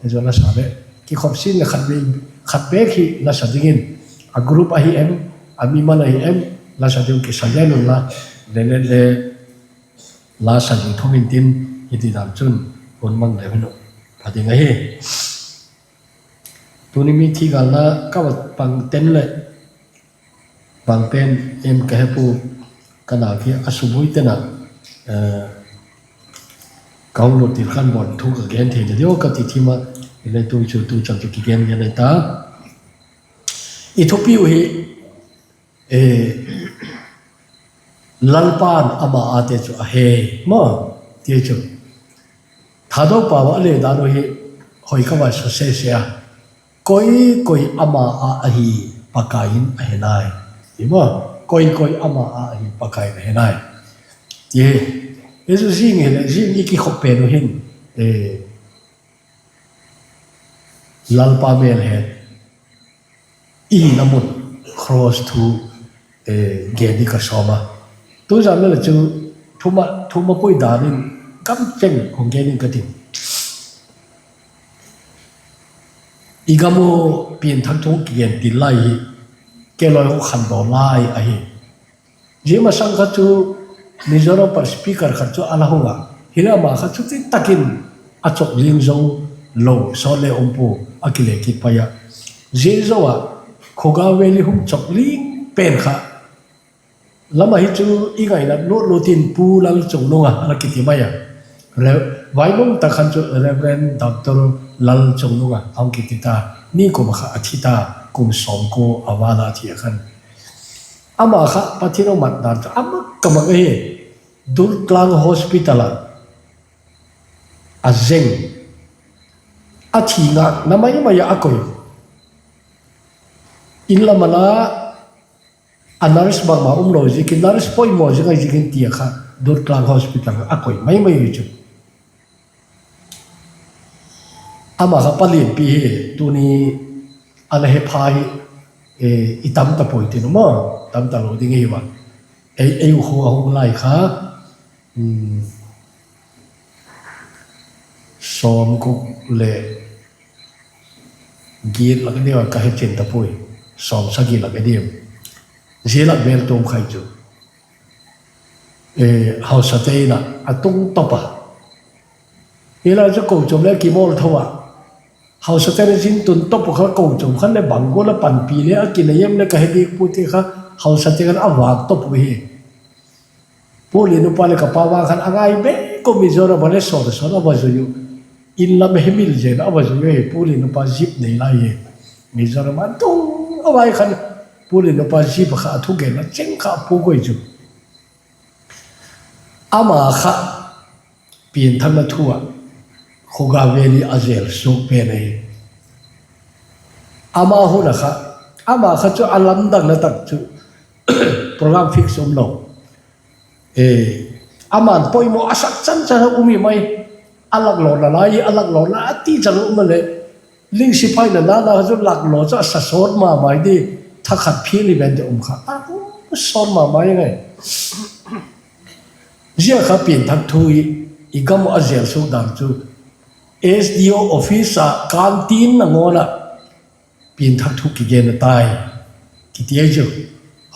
Zia la sa le, kikhop sin le khat bêk hi la sa dingin, a group ahi em, a mimal ahi em, la sa ding kisa zel unla, le le le, la sa ding thung intin, hiti dan chun hun mang le hun u, pha ding ahi. Tuni mithi gâlna ka va pang ten leh, pang pen em ka he pua, ka nau khi a subui ten a, ka hung lut til khan bawn thu ka gen theina diu ka ti thim a, hile tu chu tu chan chu kigen ngen ahi ta. I thupi u hi, Lalpa'n ama â te chu a he, maw, ti chu. Thadou pau ah le dan uh hi hoi ka va sa sese a, koi koi ama â ahi, Pakai in a he nai, ti maw. Koi koi ama â ahi, Pakai in a he nai, ti hi. Jesu zing hileh zing i kikhop pen uh hin, Lalpa mêl het i na mun, cross thu gen ding ka sawm a. Tuzan le chu thum a pui dan in gam cheng hung gen in ka tin. I gam u pianthak thu kigen til lai hi, kei lawi hu khandaw lai ahi. Zia masang kha chu Mizoram pat speaker khat chu a la hung a, hileh ama kha chuti tak in a chawk ling zo lo sawt le um pua, a kile kit pai a. Zia zo ah Khuga Valley hung chawk ling pen kha lam ahi chu i ngaina lut lut in Pu Lalchungnunga a la kiti mai a. Vainung tak khan chu Reverend Doctor Lalchungnunga a hung kiti ta, ni kum a kha a thi ta, kum sawmkua a val a thi a khan. Ama kha Pathian a mat dan chu a mak ka mak ahi. Durtlang Hospital ah a zeng, a thi ngâkna mai mai ah a koi. In lam a la a nurse bangma um lo ziakin, nurse poimaw zing ahi ziakin ti a kha Durtlang Hospital a koi mai mai hi chu. Ama kha pa lianpi hi, tuni a la he pha hi, i tam ta puai tin u maw, tam ta lo ding ahi a. Ei u khu a hung lai kha sawmguk leh giat lak a diam ka he chian ta puai, sawmsagi lak a diam, zia lak vel tuam khai chu hausate in ah a tung top a. Hilai chu kochuam le kimawl tho a, hausate'n a zin tun top uh kha kochuam khan le bang gual a panpi le a kinei em le ka he diak pua ti kha, hausate khan a vâk top uh hi. Pu Lian upa leh ka pa vang khan a ngai bek uh, Mizoram a le sawn sawn a va zui uh, in lam hemil zen a va zui uh hi. Pu Lian upa jeep nei lai hi, Mizoram a tung a vai khan Pu Lian upa jeep a kha a thugenna cheng kha a puk ui chu. Ama kha pianthakna thu ah Khuga Valley a zel suak pen ahi. Ama hun a kha, ama kha chu a lamdanna tak chu program fix um lo, ama'n poimaw a sak chan chan a um hi mai. A laklawna lai hi, a laklawna a ti chan um a leh, ling siphaina nana kha chu laklaw chu a sa sawt ma mai di, thakhat phial hi ven te um kha a um sawt ma mai ngai. Zia kha pianthak thu hi i gam uh a zel suak dan chu, SDO office ah canteen nangawn ah pianthak thu kigen a tai, kiti ai chu,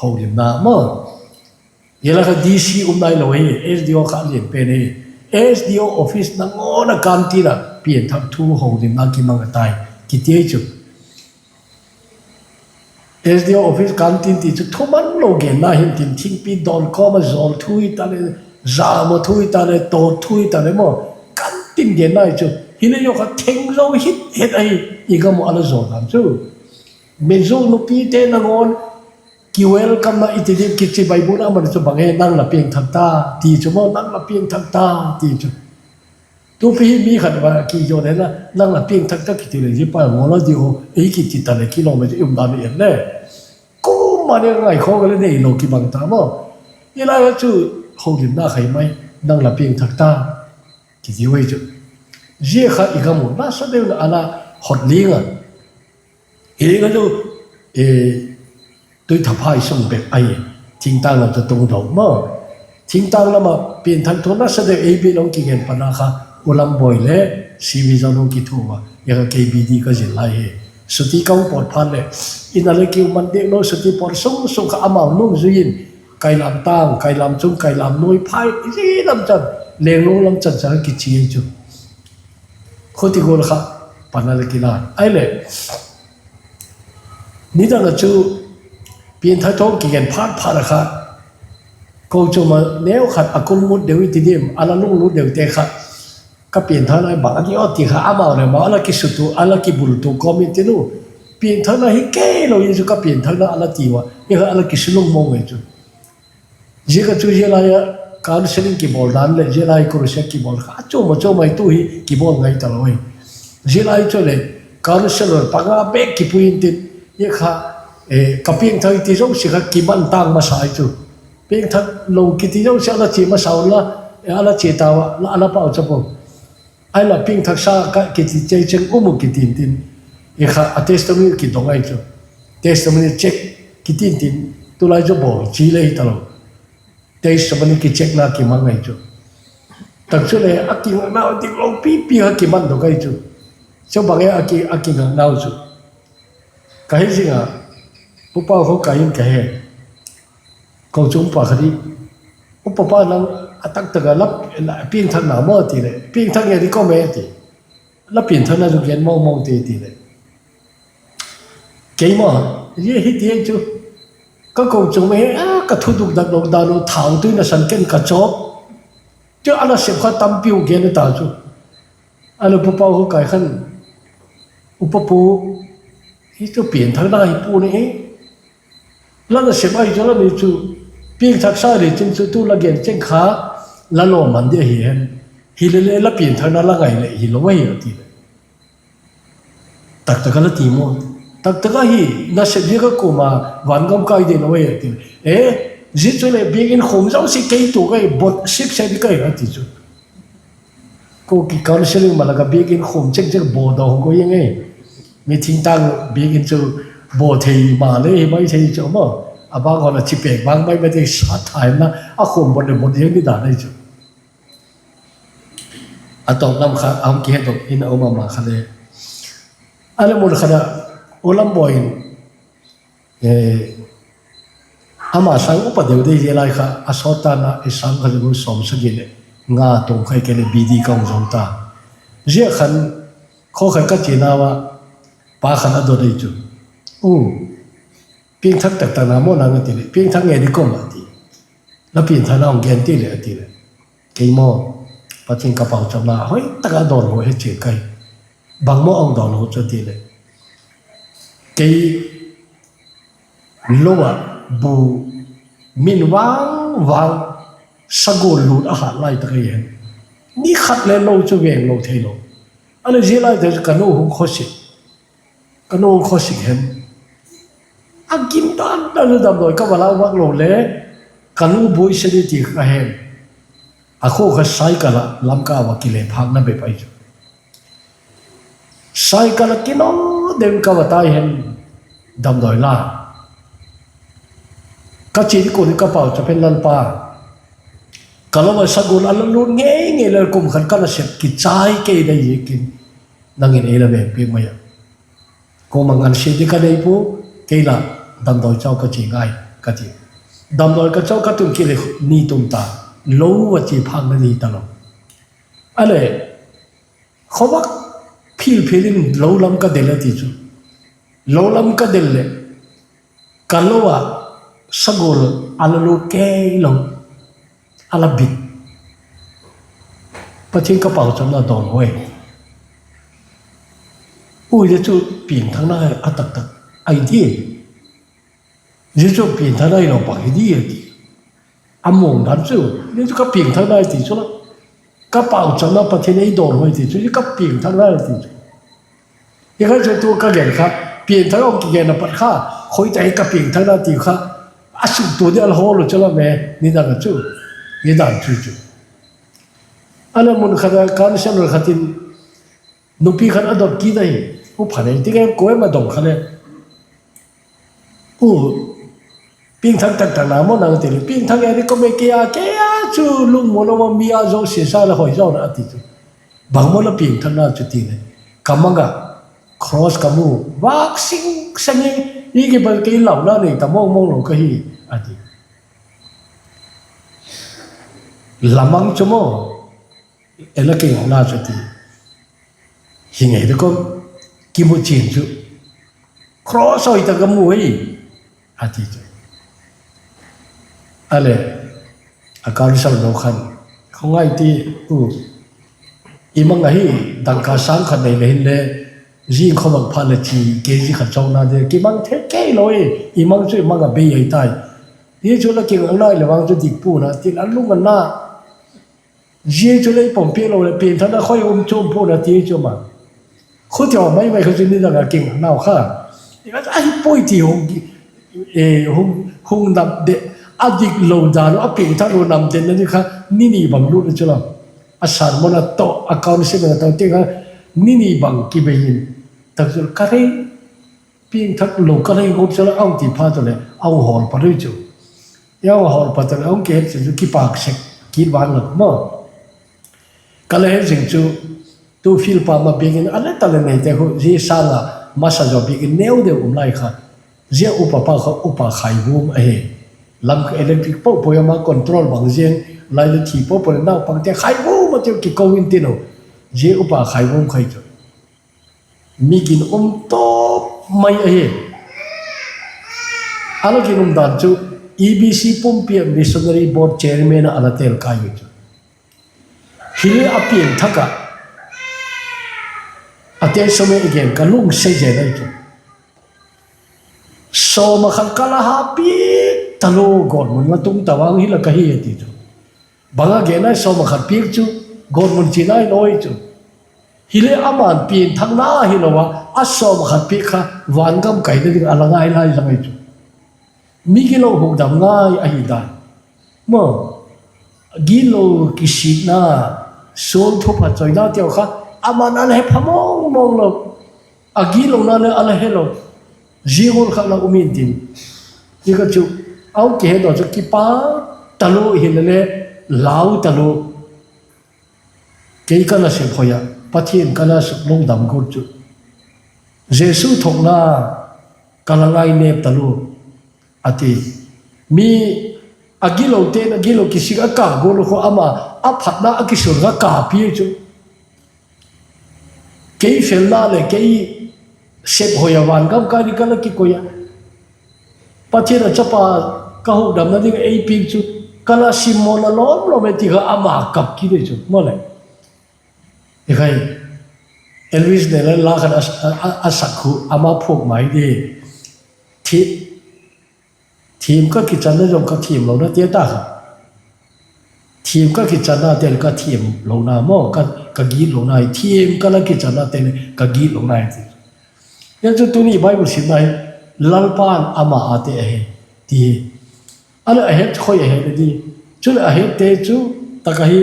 holimna maw. Zia la kha DC um nailo hi, SDO kha a lian pen hi. SDO office nangawn ah canteen ah pianthak thu holimna kimang a tai, kiti ai chu. SDO office canteen ti chu thuman lo genna hin tin, thingpi dawn kawm a zawl thu hita leh, zam a thu hita leh, tawt thu hita leh maw, canteen genna hi chu. Hileh zia kha theng zo het het ahi, i gam uh a la zaw dan chu. Mizo nupite nangawn kiwelcome na i ti diam, kichibai bun a man chu bang e, nang la piangthak ta, ti chu maw, nang la piangthak ta, ti chu. Tupi hi mi khat va kizaw leh la, nang la piangthak ta kiti leh, zia pa ngawl a di aw, ei kiti ta leh kilawm a chu i um dan i en le. Kuama ni ngaikhawk a le neilo kibang ta maw. Hilai a chu holimna khai mai, nang la piangthak ta, kiti ui chu. Zia kha i gam uh nasa deu in a la hot ling a. Hi kha chu tuithaphai sung bek ahi, thingtâng lam chu tung do maw. Thingtâng lam ah piangthak thu nasa deu ei bit lo kigen patna kha U Lamboi leh C V Zone hung kithu a, zia kha K B D ka zil lai hi. Suti ka hung pawt phat leh, in a le kiu man diak lo, suti pawt sung sung kha amau nung zui in, kailam tâng, kailam chung, kailam nuai phai, zia lam chan, Lenglung lam chan chan kichia chu. Khuti gual kha pan a le kila. Ahileh, nidang a chu piangthak thu kigen phat phat a kha, kochuam a neu khat a kulmut deu i ti diam, a la lunglut deute kha, ka piangthakna bang a di aw ti kha amau leh amau a la kisutu, a la kibultu kawm in tin u, piangthakna hi kei lo in chu ka piangthakna a la ti ua, i kha a la kisulung mong e chu. Ziak a chu zia lai a counselling kibawl dan leh zia lai crusade kibawl kha a chuam a chuam ai tu hi kibawl ngai talo hi. Zia lai chu leh counselor panga bêk kipui intin, zia kha ka piangthak ti zosia kha kiman tâng masa ai chu. Piangthak lo kiti zosia a la chia masa unla, a la chia tau a, a la pau cha pua. Ahinla piangthaksa ka kiti chei cheng um u kiti intin, zia kha a testimony kidong ai chu. Testimony check kiti intin, tulai chu bawl chi le hi talo. Testimony kicheckna kimang ai chu. Tak chu leh a kingaknau diklo pipi kha kimandok ai chu. Chu bang e a kingaknau chu, ka he zing a, Pu Pau Khawkai in ka he, kochuam pa kha di, Upa pa nang a taktak a la piangthakna maw ti leh, piangthak nge di ka um e ti, la piangthakna chu gen mawngmawng ti ti leh, keima, zia hi ti ai chu, ka kochuam hi a ka thuduk dak lo dan u thau tui nasan ken ka chawk. Chu a nasep kha tampi u gen a ta chu. A le Pu Pau Khawkai khan, Upa pu, hi chu piangthakna hi pua ni hi. La nasep ahi chu la ni chu, piangthaksa ni chun chu tu la gen cheng kha la lawmman di ahi hen. Hilele la piangthakna la ngai leh hilo ahi a ti. Taktak a la ti maw? Taktak ahi, nasep ziak a kuama vangam kai ding lo ahi a ti. E, zia chu leh biakin khum zosia kei tu kai bot sik se di kai a ti chu. Ko ki counselling malak a biakin khum chek chek bawl daw hung ko ing e. Mi thingtâng biakin chu bawl thei ma le hi mai thei chu maw. A bang hawl a chi pêk bang mai mai te sa thaina a khum bot le bot ziang di dan ahi chu. A tawp lam kha a hung kihedok in a um a ma kha le. A le mun khat a, U Lambawi in, ama sâng upa deu dei zia lai kha a sawt tan a, i sâng kha le mun sawmsagi leh nga tung khai ke leh B D ka hung zo ta. Zia khan khaw khat ka chianau a, pa khat a dot ei chu, U, piangthak taktak na maw nang a ti leh, piangthak nge di ka um a ti. La piangthakna hung gen ti leh a ti leh, kei maw, Pathian ka pauchapna hoi tak a dawnhu he chia kai. Bang maw a hung dawnhu chu a ti leh, kei lo ah bu min vang vang sagual lût a hat lai tak ahi hen. Ni khat le lo chu veng lo theilo. A le zia lai tak chu ka nu hung khawsik, ka nu hung khawsik hen. A gim dan dan chu damdawi ka va lau vak lo le, ka nu buai se di ti ka he. A khua kha cycle ah Lamka va kile phâkna bep ahi chu. Cycle ah kino deu in ka va tai hen, damdawi la, ka chia di kuan hi ka pauchap hen Lalpa, ka lo ah sagual a la lût ngei ngei le kum khat ka nasep kichai kei dai ziakin, nang in ei la veng piak mai a, kuama ngansia di ka nei pua, kei la damdawi chau ka chia ngai, ka ti. Damdawi ka chau ka tun kile ni tum ta, lo va chia phâkna di talo. A le, khawvak phil phil in lo lam ka del a ti chu. Lo lam ka del leh, ka lo ah sagual a la lût kei lo, a la bit. Pathian ka pauchapna dawnhu e. U, zia chu piangthakna a taktak ahi di. Zia chu piangthakna hilo bang hi di a ti. A muang dan chu, zia chu ka piangthakna ahi ti chu la, ka pauchapna Pathian ei dawnhu ahi ti chu, zia ka piangthakna ahi ti chu. Zia kha chu tu ka gen kha, piangthak a hung kigen a pat kha, khoi tak hi ka piangthakna ti kha, a suktua di a la hawl u chu la me, nidang a chu, nidan chu chu. A le mun khat a counselor khat in, nupi khat a dot kit ahi, U, pha nei ti nge kuama dong kha le, U, piangthak taktak na maw nang ti le, piangthak nge di ka um e, kei a, kei a chu lungmuan a um a, mi a zosia sa le hoi zaw na a ti chu. Bang maw la piangthakna chu ti le, ka mang ah cross ka mu, vâk sing seng hi, i kipat kei launa nei ta mawngmawng lo ka hi, a ti. La mang chu maw, e la kei launa chu ti. Hi ngei di ka um, kimu chian chu, cross hoi tak ka mu hi, a ti chu. A le, a counselor khan, khawngai ti, U, i mang ahi, dangka sâng khat nei le hinle, zing khawvak phat leh chi kg khat chawkna di kimang thei kei lo i, i mang chu i mang a bei ahi tai. Ti chu la kingak nai le vang chu dik pua'n a ti a lung a na. Zia chu lei pom piak lo leh piangthakna khoi um chuam pua'n a ti chu ma. Khuti a mai mai kha chu nidang a kingak nau kha, ahi puai ti hung, hung nam de, a dik lo dan uh a piangthak lo nam denna ding kha ni ni bang lut chu la. A sermon a tawh, a counseling a tawh tiang kha ni ni bang kibei in, tak chu ka rei piangthak lo ka lei gawp chu la a hung ti phat u leh a hung hawl pat ui chu. A hung hawl pat u leh a hung kihet zing chu kipâk sek kit vang lo maw. Ka la het zing chu tu field pa ma biakin a le ta le neite khu zia sâng a masa zaw biakin neu deu um lai kha, zia upa pa kha upa Khaivum ahi. Lam kha electric po po ama control bang ziang lai le thi po po le naupangte Khaivum a tiu kiko intin u. Zia upa Khaivum kha chu mi ginum tawp mai ahi. A la ginum dan chu E B C pumpi a missionary board chairman ah a la tel kai u chu. Hile a piangthak ah, a te sawm e i gen ka lungsiat zel ahi chu. Sawm a khat ka la ha piak talua, gawtmun la tung ta vang hi la ka hi a ti chu. Bang a gen ai sawm a khat piak chu, gawtmun chi nai lo ahi chu. Hile ama'n piangthakna hilo a, a sawm a khat piak kha vangam kaina ding a la ngai lai zang ahi chu. Mi gilo hukdam ngai ahi dan maw. Gilo kisikna, sual thupha choina teu kha ama'n a la he pha mawng mawng lo. A gitlona le a la helo. Zia gual kha la um intin, ti kha chu, a hung kihetdaw chu kipâk talua hile le lau talua. Kei ka nasep hoi ah Pathian ka la suk lungdam guat chu, Jesu thuakna ka la ngai nêp talua, a ti. Mi a gilote'n a gilo kisik a ka gual khu ama a phatna a kisun kha ka pia chu. Kei felna leh kei sep hoi a vangam kai ding ka la kikoi a, Pathian a chapa ka hukdamna ding ei piak chu, ka la simmawlna lawm lawm e ti kha ama kap kit ei chu maw le. Hi khai, Elvis Nela la khan a sak khu ama phuak mai di. Thiam ka kichanna zong ka thiamlona te ta kha. Thiam ka kichanna te le ka thiamlona maw, ka gitlona hi, thiam ka la kichanna te le ka gitlona hi ti. Zia chu tuni Bible simna hi, Lalpa'n ama ate a he, ti hi. A leh a het khoi a het le di. Chuleh a hette chu tak ahi,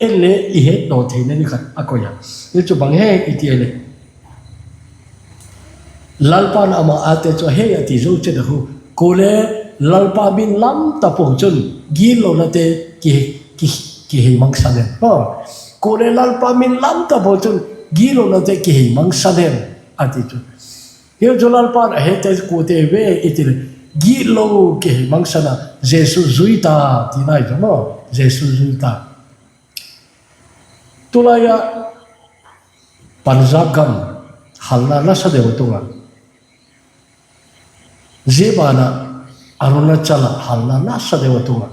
en le i hetdaw theina ding khat a koi a. Zia chu bang hem i ti a leh, Lalpa'n ama ate chu a he a ti zo chet a khu, kuale Lalpa min lam tapo chun gitlonate kihei mangsan em? Kuale Lalpa min lam tapo chun gitlonate kihei mangsan em? a ti chu. Hi chu Lalpa'n a hette kuate ve i ti leh, gitlo kihei mangsan a Jesu zui ta ti nai chu maw, Jesu zui ta. Tulai ah Punjab gam halna nasa deu a tung a, zia ban ah Arunachal ah halna nasa deu a tung a,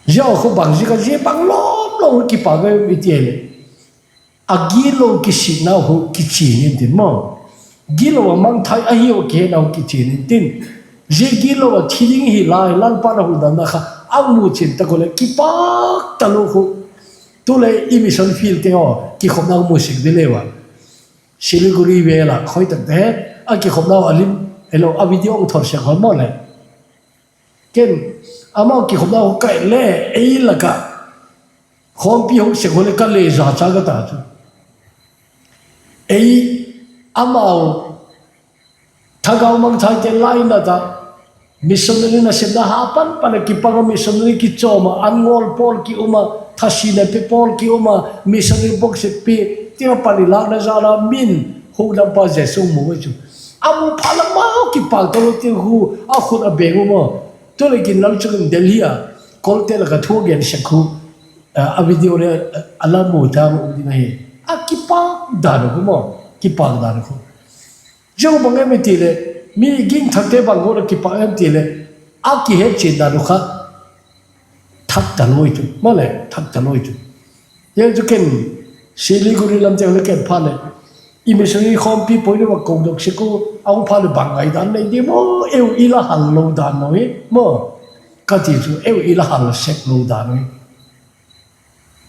zia khu bang ziak a zia bang lawm lo kipâk em i ti a leh, a gitlo kisiknau khu kichian intin maw, gitlo a mangthai ahi a kihetnau kichian intin, zia gitlo a thi ding hi lai Lalpa'n a hukdamna kha a mu chian tak u leh kipâk talua khu. Tulai i mission field te haw kikhopnau mu sek di leu a, Siliguri vêl ah khoi tak te a kikhopnau a lim, elo a video hung thor sek haw maw leh. Ken, amau kikhopnau khu ka et le, ei lak ah khawmpi hung sek haw leh ka le zacha ka ta chu. Ei, amau thagau mangthaite lainat ah missionary nasepna ha pan pan a kipang a, missionary kichawm a, an ngawl pawl ki um a, thasina pe pawl ki um a, missionary box pi ti a pan i lâkna jal a min hukdampa Jesu mu chu. A mu phat lam a kipâk talo ti khu, a khut a beng u maw. Tuleh kin lam chu in Delhi a kolte lak ah thu a gen sek khu, a video le a la mu ta um ding ahi. A kipâk dan khu maw, kipâk dan khu. Zia bang em i ti leh, mi gingthakte bang gual a kipâk em ti leh, a kihetchian dan uh kha thak talo chu maw leh, thak talo chu. Zia chu ken Siliguri lam te le ken phat leh I missionary khawmpi poi leh va ko dok sek u, a hung phat leh bang ngaidan nei diam aw, eu i la hal lo dan lo hi maw. Ka ti chu eu i la hal sek lo dan lo hi.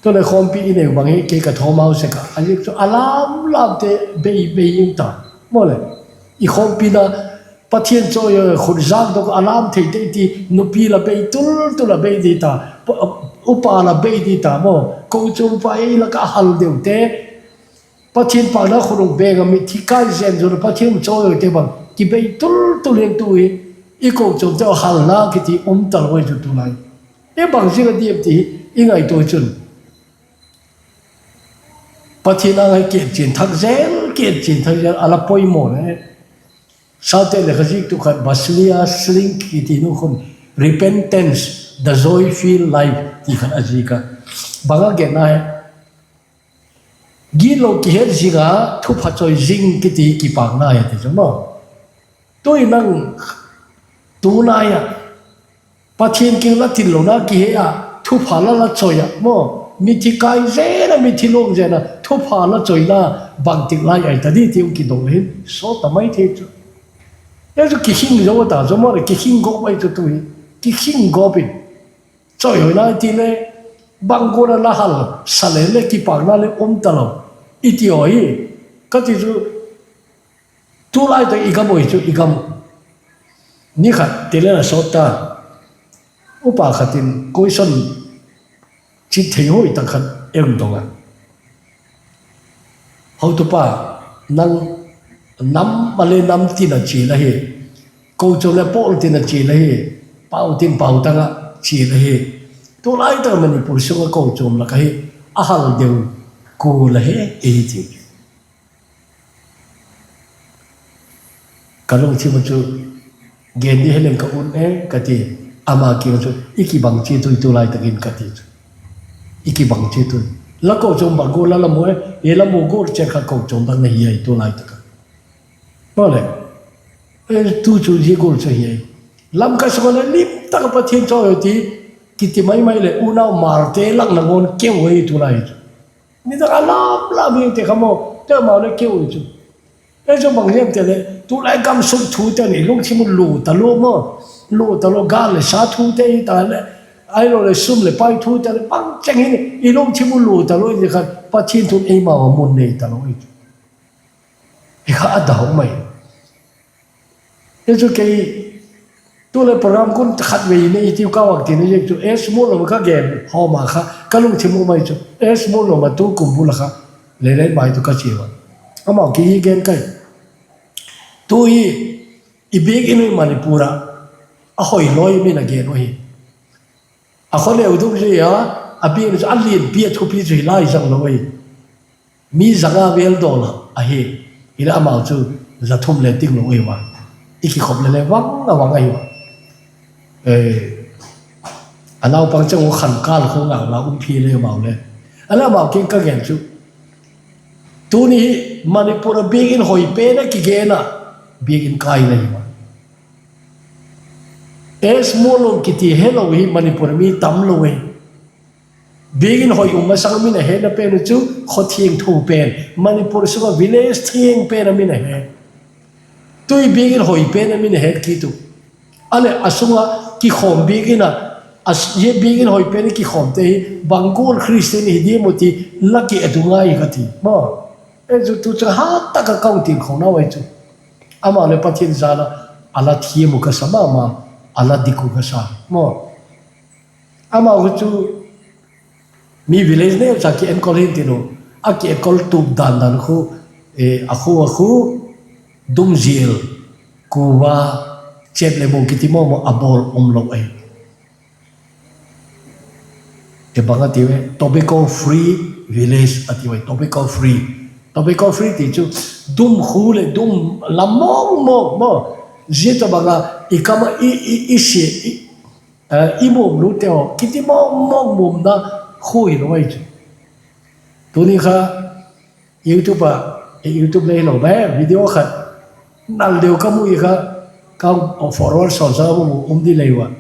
Tuleh khawmpi i neu bang hi kei ka thawmau sek a, a ziak chu a lam lamte bei bei in ta maw leh. I khawmpina Pathian chawi khut zâkdok a lam theite ti, nupi la bei tul tul a bei di ta, upa la bei di ta maw, kochuam upa ei la ka hal deute, Pathian pâkna khut hung beng a mitthi kai zen zon a Pathian chawi te bang kibei tul tul in tu hi, i kochuamte a halna kiti um talo ai chu tulai. E bang ziak a diam ti i ngaitua chun, Pathian âng ah kichian thak zel, kichian thak zel a la poimaw le. Saute le kha ziak tu khat Basilius Sling kiti nu khun Repentance, the Joy-Filled Life ti khat a ziak a. Bang a gen ai, gitlo kihet zing a, thupha chawi zing kiti kipâkna hi ti chu maw. Tu'hin nang, tulai ah Pathian kiang la tin lona kihe a, thupha la la chawi a maw, mithi kai zen a, mithi luang zen a thupha la chawina bangtik lai ahi ta di ti hung kidong le hin sawt ta mai thei chu. E chu kikhing zo a ta chu maw leh, kikhing gawp ahi chu tu hi. Kikhing gawp in chawi hoi nai ti le, bang gual a la hal sa le le kipâkna le um talo i ti aw hi. Ka ti chu, tulai tak i gam ahi chu i gam. Ni khat ti le a sawt ta, upa khat in question chit thei hoi tak khat ei dong a, Hotupa, nang nam a le nam tin a chia la hi, kochuam le pawl tin a chia la hi, pau tin pau tang ah chia la hi, tulai tak Manipur sung ah kochuam lak ahi a hal deu kua la he ei ti. Ka lungthim a chu, gen di heleng ka un e ka ti. Ama kiang chu, i kibang chia tui tulai tak in ka ti chu. I kibang chia tui. La kochuam bang gual la la mu e, e la mu gual chiat kha kochuam bang na hi ai tulai tak a. Maw leh, tu chu zia gual chu hi ai. Lamka sung a le lim tak a Pathian chawi ti kiti mai mai leh unau Malte lak na ngawn keu ahi tulai chu. Ni tak a lam lam hite kha maw, te mau le keu chu. E chu bang hiam ti leh tulai gam sung thute ni lungthim u lu talo maw, lu talo, gâl leh sa thute hi ta leh, ahiloleh sum leh pai thute leh bang cheng hi i lungthim u lu talo i ti khan Pathian thu'n eimau a mun nei talo i chu. Hi kha a dau mai. Hi chu kei, tu le program kun khat vei nei tiu ka vak tin a ziak chu S. Mualnuam ka gen hawm a kha ka lungthim u mai chu S. Mualnuam a tu kum bul a kha Leilei mai tu ka chia a, amau ki hi gen kai. Tu hi i biak in hi Manipur ah a hoi lawi min a gen u hi. A khaw leu duk zia, a biak in chu a lianpi a thupi chu hi lai zang lo ahi. Mi za nga vel dawl ahi. Hileh amau chu za thum le ting lo ahi a. I kikhop le le vang a vang ahi a. A naupang chang u khan kâl khu ngâk la um phi le amau le. A leh amau kiang ka gen chu, tuni hi Manipur a biak in hoi pen a kigen a, biak in kai la hi a. S. Mualnuam kiti helo hi Manipur a mi tam lo hi. Biak in hoi um masang a min a hetna pen u chu khaw thiangtho pen, Manipur sung a village thiang pen a min a het. Tu hi biak in hoi pen a min a het kit u. A leh a sung a kikhawm biak in a, zia biak in hoi pen a kikhawmte hi bang gual Christian hi diam u ti la ki et u ngai ka ti maw. E chu tu chu hat tak a ka hung tilkhawnau ahi chu. Amau leh Pathian jal a, a la thiam u ka sa ma ma, a la dik u ka sa maw. Amau chu mi village neucha kienkol hin tin u, a kienkol tup dan dan khu, a khu a khu, Dumzial, Kuva, Chep le Mu kiti maw maw a bawl um lo ahi. Bang a tiu e, tobacco free village a tiu e, tobacco free. Tobacco free ti chu dum khu leh dum lam mawng mawng maw, zia tawhbang a i kam a i sia, i muamlute haw kiti mawng mawng muamna khu hilo ahi chu. Tuni kha YouTube a, YouTube le hilo ba video khat nal deu ka mu i kha, ka forward sawn sa mu um di lei ua.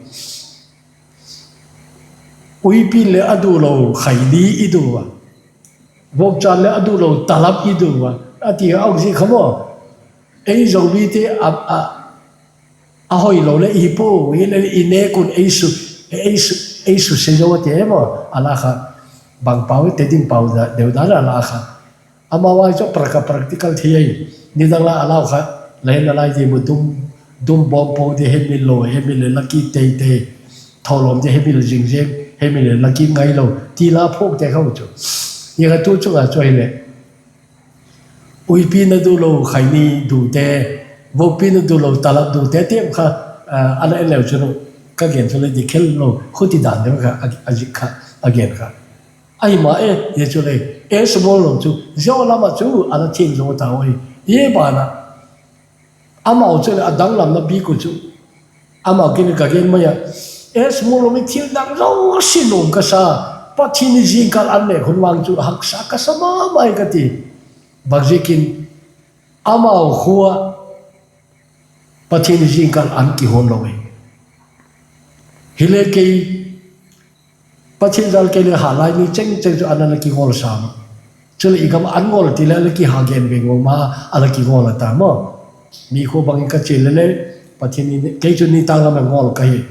Uipi leh a du lo khaili i du a, vokchan leh a du lo talap i du a, a ti a, a ziak kha maw, ei Zomite a hoilo leh i hi pua, hileh i nêk un ei suse zo a ti maw, a la kha. Bang pau te ding pau deu dan a la kha. Amau ai chu practical thei ahi. Nidang la a lau kha, la hin a lai di mu, dum bawm po di hemil lo, hemil leh la kit tei tei, thawlawm di hemil zing zing, hemil leh la kit ngai lo ti la phuakte kha chu. I kha tu chung a chu ahileh, uipi na du lo khaini dute, vopina du lo talap dute tiam kha, a la en leu chun, ka gen chu le di khel lo, khuti dan deu kha a zik kha a gen kha. Ahi ma e, zia chu le, e, small lo chu zia lam ah chu a la thiang zo tau ahi. Zia ban ah amau chu le a danglamna bik uh chu, amau kiang ka gen mai a, e, small lo mi thil dang zosia nuam ka sa, Pathian zingkal an nêk hun vang chu haksa ka sa ma mai ka ti. Bang ziakin, amau khua Pathian zingkal an kihawl lo hi. Hile kei, Pathian zal kei le ha lai ni cheng cheng chu an a la kihawl sa ma. Chuleh i gam an ngawl ti le a la kiha gen ve ngawm a, a la kihawl a ta maw. Mi khua bang in ka chia le le, Pathian, kei chu nitâk lam a ngawl ka hi.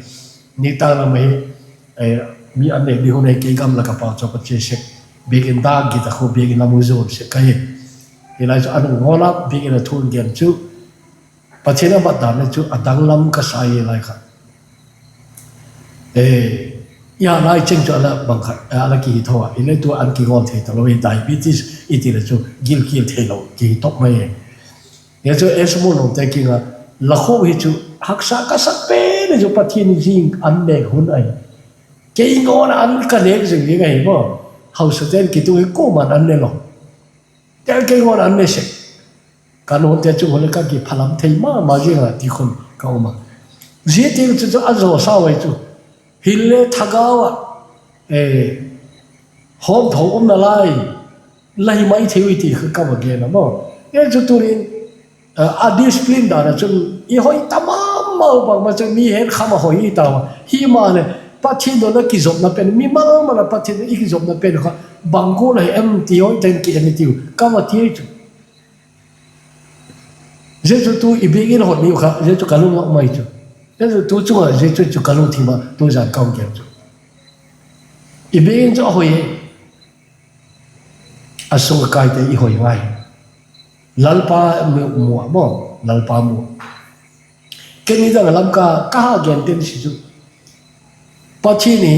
Nitâk lam ahi, mi an nêk di hun ahi, kei gam lak a pau chu ka chia sek. Biakin dâk git a khu biakin lam u zuan sek ka hi. Hilai chu an ngawl a, biakin a thu gen chu, Pathian a mat dan le chu a danglam ka sa hi lai kha. I ha lai cheng chu a la bang khat a la kihi tho a, hile tu an kihawl thei talo hi, diabetes i ti le chu gilkial theilo kihi tawk mai e. Zia chu e, small lote kiang a, la khua hi chu haksa ka sak pen hi chu Pathian zing an nêk hun ahi. Kei ngawn a an ka nêk zing ding ahi maw. Hausate'n kitung hi kuama'n an ne lo. Tel kei ngawn a an ne sek. Ka nuamte chung hun le ka kiphalam thei ma ma ziang a ti khun ka um a. Zia tiang chu chu a zaw sau ai chu. Hile thagau ah hawmtho umna lai la hi mai thei ui ti kha ka va gen a maw. Zia chu tunin a discipline dan a chun i hoi ta ma mau bang ma chu mi het kham a hoi i tau a. Himaleh Pathian dawna kizopna pen, mimal mal a Pathian i kizopna pen kha bang gual ahi em ti hoi ten ki en i tiu ka va ti chu. Zia chu tu i biakin hot ni u kha, zia chu ka lung lak mai chu. Zia chu tu chung a, zia chu chu ka lungthim a tu zan ka hung gen chu. I biakin chu a hoi e. A sung a kaite i hoi ngai. Lalpa mu a maw, Lalpa mu. Ken nidang a Lamka ka ha gen ten si chu, Pathian hi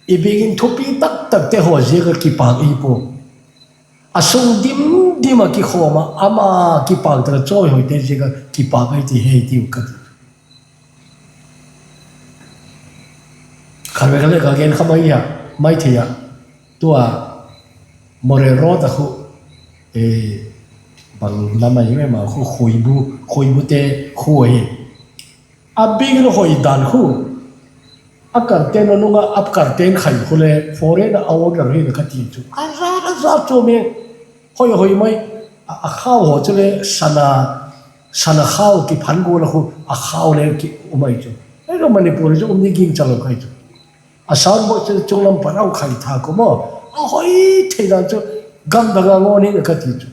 i biakin thupi tak takte haw ziak a kipak i pua. A sung dim dim a kikhawm a, ama kipak tak a chawihoite ziak a kipak ahi ti he tiu ka ti. Khatvei kha le ka gen kha mai a, mai thei a, tua Moreh road a khu, bang lam ahi em a khu, Khuibute khu ahi. A biakin hoi dan khu, a curtain a nung a, a curtain khai khu le foreign a order hi ka ti chu. A zat a zat chu mi hoi hoi mai, a khau haw chu le sana, sana khau kiphan gual a khu a khau le ki um ai chu. Ei lo Manipur chu um ni gingcha lo kai chu. A sound box chu chung lam pan a khai tha ku maw. A hoi thei dan chu gam dang a ngawn hi ka ti chu.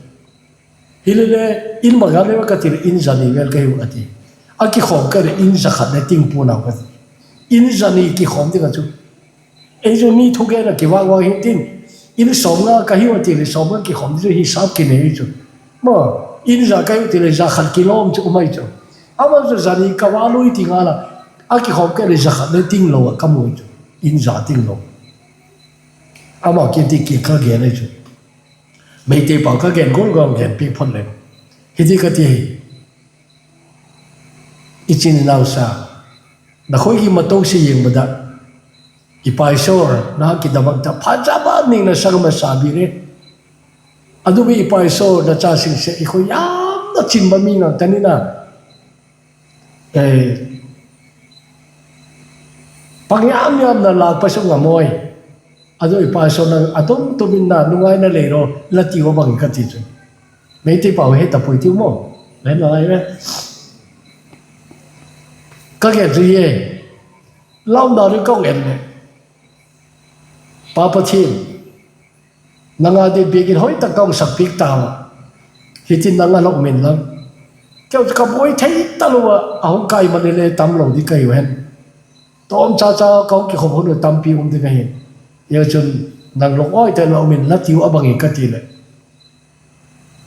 Hilele, in bang a le ka ti le in za ni vel ka hiu a ti. A kikhawm ka le in za khat le ting puanau ka ti. In za ni kikhawm ding a chu. Ei chu mi thugen a kivak vak hintin, in sawmnga ka hiu a ti le sawmnga kikhawm chu hisap kinei chu. Ma, in za ka hiu ti le za khat kilawm chu um ai chu. Ama chu za ni ka va lui ti ngal a, a kikhawm ka le za khat le ting lo a ka mu chu. In za ting lo. Ama kiti ki ka gen ai chu. Meitei pau ka gen gual gual gen piak phot le. Hiti ka ti hi. I chin i nau sa, na khoi ki ma to si yeng ba da. I paisawr na kidabak ta pha cha ba ning na sang ma sa bi re. A du bi i paisawr na cha sing se i khoi yam na chin ba mi ngal ta ni na. Pang yam yam na lak pa sung a mawi. A du i paisawr na a tum tum in na nungai na lei lo la ti ua bang ka ti chu. Meitei pau he ta pui tiu maw. Len la lai ve. Ka gen chu ye. Lau na ri kong en le. Pa Pathian, nang a di biakin hoi tak ka hung sak piak tau a. Hitin nang a la um inla. Keu chu ka buai thei talo a, a hung kai man le tam lo di ka hiu hen. Tawmcha cha ka hung kikhop hun u tampi um ding ahi. Zia chun nang lawk awi te la um inla tiu a bang hi ka ti leh,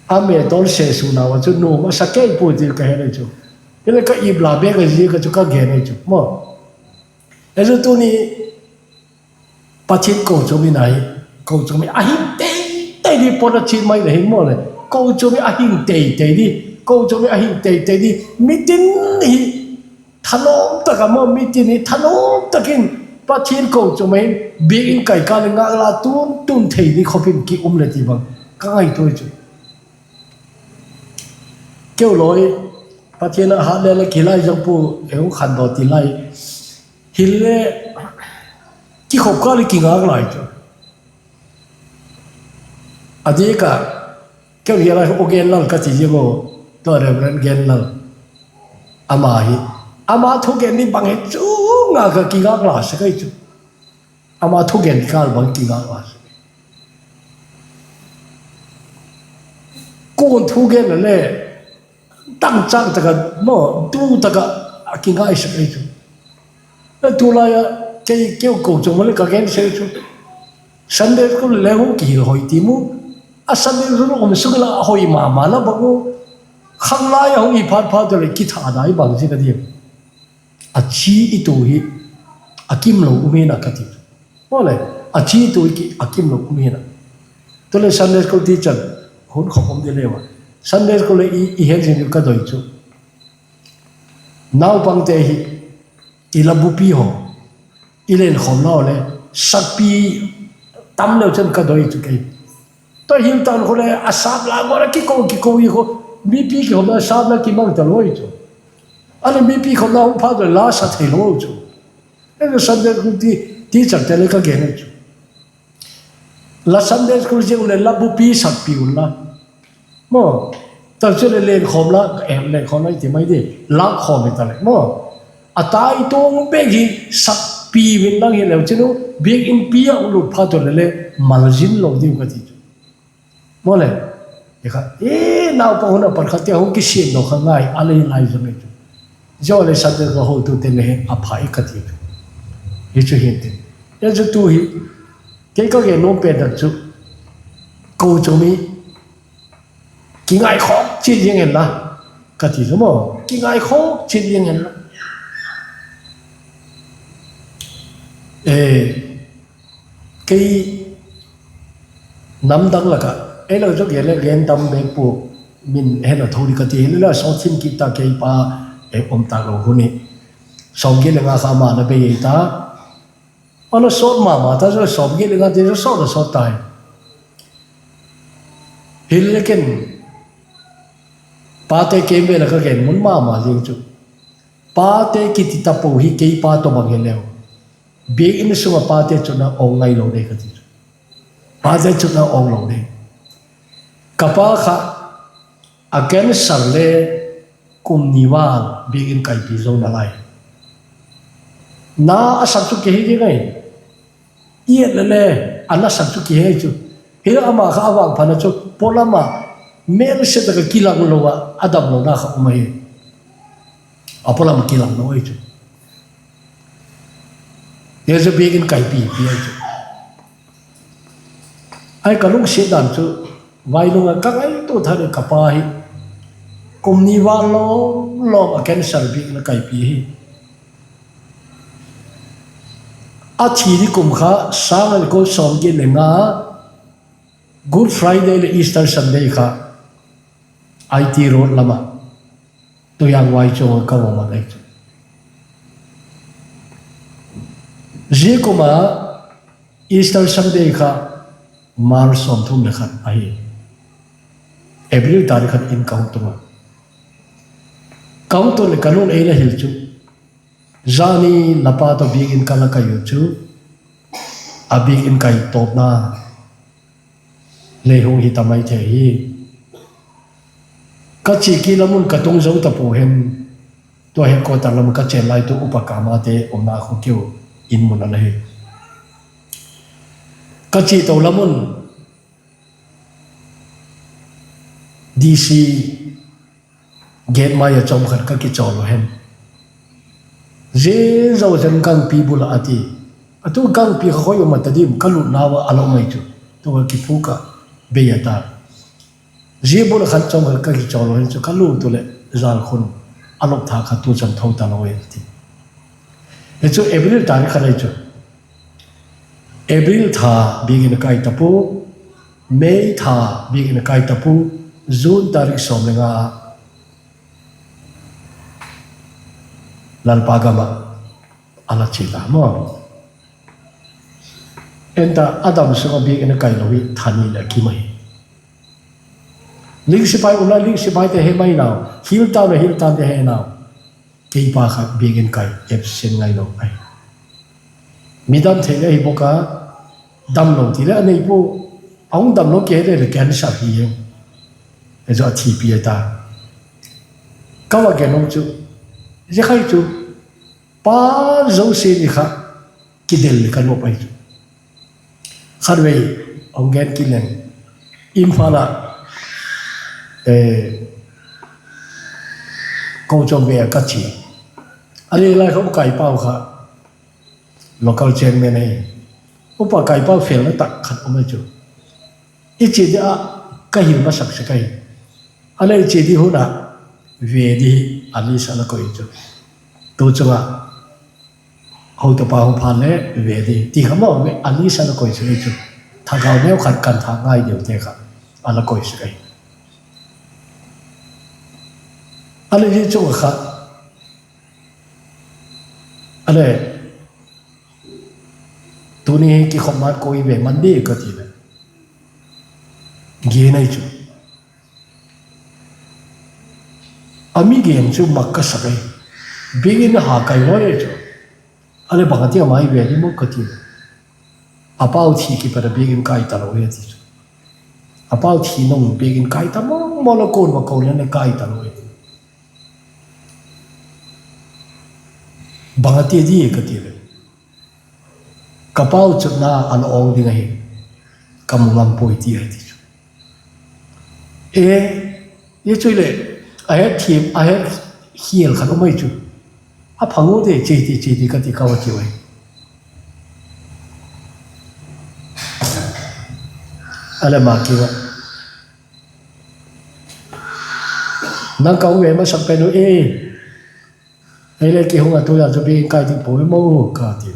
a me tawl se su nau a chu nuam a sa kei puai ti ka he nei chu. Hile ka ip la bek a ziak a chu ka gen nei chu maw. Zia chu tuni Pathian kochuam in ahi, kochuam hi a hing tei tei di, pon a chiat mai le hin maw le, kochuam hi a hing tei tei di, kochuam hi a hing tei tei di, mitin hi thanuam tak a maw, mitin hi thanuam tak in Pathian kochuam ah hin biakin kai kâl in ngâk la tun tun thei di khop in ki um le ti bang ka ngaitua chu. Keu lawi, Pathian a hat le la kilai zang pu, e u khandaw ti lai. Hile kikhop kâl i kingâk lai chu. A diak a, keu hi a lai u Genlal ka ti ziang u, tua Reverend Genlal. Ama hi, ama thugen ni bang hi chu ngâk a kingâk la sek ahi chu. Ama thugen kâl bang kingâk la sek. Kuan thugen a le, tangchâng tak a maw, tu tak a, a kingâk sek ahi chu. Tulai a, kei keu kochuam ah le ka gen sek chu, Sunday school le hung kihil hoi ti mu. A Sunday school um sung la hoi ma ma la bang u. Khanglai a hung hi phat phat tu leh kithadai bang ziak a diam. A chi i tu hi a kimlo um hin a ka ti. Maw le, a chi tu hi a kimlo um hin a. Tu leh Sunday school teacher hun khop um di leu a, Sunday school le i, i het zing diu ka doi chu, naupangte hi i la bupi haw, i lenkhawmna haw le sakpi tam leu chan ka doi chu kei. Tua hil tan khu le a sâp la ngawn a kiko kiko i khu, mipi kikhopna sâp la kimang ta lo i chu. A leh mipi khopna hung phat leh la sa thei lo chu. E Sunday school teacherte le ka gen u chu, la Sunday school ziang u leh la bupi sakpi unla maw. Tua chu leh lenkhawm la, lenkhawm la i ti mai di, lâkkhawm i ta leh maw, a tai tuang bek hi sakpi unla, hileu chin u biakin pi ah u lut phat u leh le malzin lo diu ka ti chu. Maw le, i kha e, naupang hun a pan kha ti a hung kisiam lo kha ngai a le lai zang i chu. Zia le Sunday school hotute le he a pha i ka ti chu. Hi chu hin tin, e chu tu hi kei ka gen nuam pen dan chu, kochuam hi kingaikhawk chiat ziang inla ka ti chu maw, kingaikhawk chiat ziang inla. E, kei namdang lak ah, ei lo chu gen le gen tam bek pua, min he na tho di ka ti, hile la sawt thim kit ta kei pa, e, um tak lo hun hi. Sawmgiat le nga kha ama na bei ei ta. A la sawt ma ma ta chu, sawmgiat le nga ti chu sawt a sawt tai. Hile ken pate kei vêl ah ka gen mun ma ma zing chu, pate kiti tapo hi kei pa tawh bang hileu, biakin sung ah pate chutna awng ngai lo dei ka ti chu. Pate chutna awng lo dei. Ka pa kha a cancer le kum ni val biakin kaipi zo nalai. Na a sak chu kihi ding ahi. I et le le, a na sak chu kihe chu. Hile ama kha a vangphatna chu pawlam ah mêlse tak ah kilang lo ah a damlona kha um ahi. A pawlam ah kilang lo ahi chu. Hi chu biakin kaipipi ahi chu. Ai ka lungsiat dan chu, vailung ah ka ngaitua tha leh ka pa hi kum ni val lawm lawm a cancer biakin a kaipi hi. A thi di kum kha sâng a ni kua sawmgiat le nga, Good Friday leh Easter Sunday kha I T Road lam ah, Tuiang Wai chuang ah ka va man ahi chu. Zia kum a Easter Sunday kha March sawmthum le khat ahi. April tarik khat in ka hung tung a. Ka hung tun leh ka nu'n ei la hil chu, zani la pa tawh biakin ka la kai u chu, a biakin kai tawpna lei hung hi ta mai thei hi. Ka chia kit lam un ka tung zo ta pua hen, tua headquarter lam ka chêl lai tu upa Kamate umna khu keu in mun a la hi. Ka chia to lam un DC gate mai ah chawm khat ka kichawl u hen. Zia zo zen gangpi bul ah a ti. A tu gangpi kha khoi um a ta dim ka lutnau ah a la um ai chu. Tu a kiphuk ah bei a ta. Zia bul ah khan chawm khat ka kichawl u hen chu ka lut u leh zalkhun a lop tha kha tu chan tho talo e ti. Hi chu April tarik khat ai chu. April tha biakin a kai ta pua, May tha biakin a kai ta pua, June tarik sawm le nga ah Lalpa gam ah a la chia ta maw. En ta, a dam sung ah biakin a kai lo hi tha ni leh a kim ahi. Ling sipai umna, ling sipaite he mai nau, hiltan a hiltante he nau. Keipa kha biakin kai absent ngailo ahi. Mi dam thei le ahi bawk a, damlo ti le a nei pua, a hung damlo kihe le cancer hi e. Hi chu a thipi a ta. Ka va gen u chu, zia khai chu, pa zosia ni kha kidel le ka nuam ahi chu. Khatvei hung gen kit leng, Imphal ah kochuam ve ah ka chia. A le lai kha Upa Kaipau kha local chairman ahi. Upa Kaipau felna tak khat um ahi chu. I chia di ah ka hil masak sek ahi. A le i chia di hun ah ve di hi a list a la koi chu. Tu chung ah hotupa hung phat le ve di ti kha maw, a list a la koi sek ahi chu. Thagau neu khat kan thâk ngai deute kha a la koi sek ahi. A le zia chung ah kha a le, tuni kikhop man koi ve man di ka ti le, gen ahi chu. A mi gen chu mak ka sak ahi. Biakin a ha kai lawi ahi chu. A le bang a ti a mai ve di maw ka ti le, a pau thi kipat a biakin kai talo e ti chu. A pau thi nung biakin kai ta maw, maw la kon va ko le na kai talo e ti. Bang a ti di ka ti le, ka pau chutna a la awng ding ahi, ka mu ngam puai ti ahi ti chu. E, i chu le, a het thiam, a het khial khat um ahi chu. A phang u de, chia ti, chia ti ka ti ka va tiu ahi. A le ma kiu a, nang ka hung ve masak pen u e, ei le kihung a tu a chu biakin kai ding puai maw ka ti.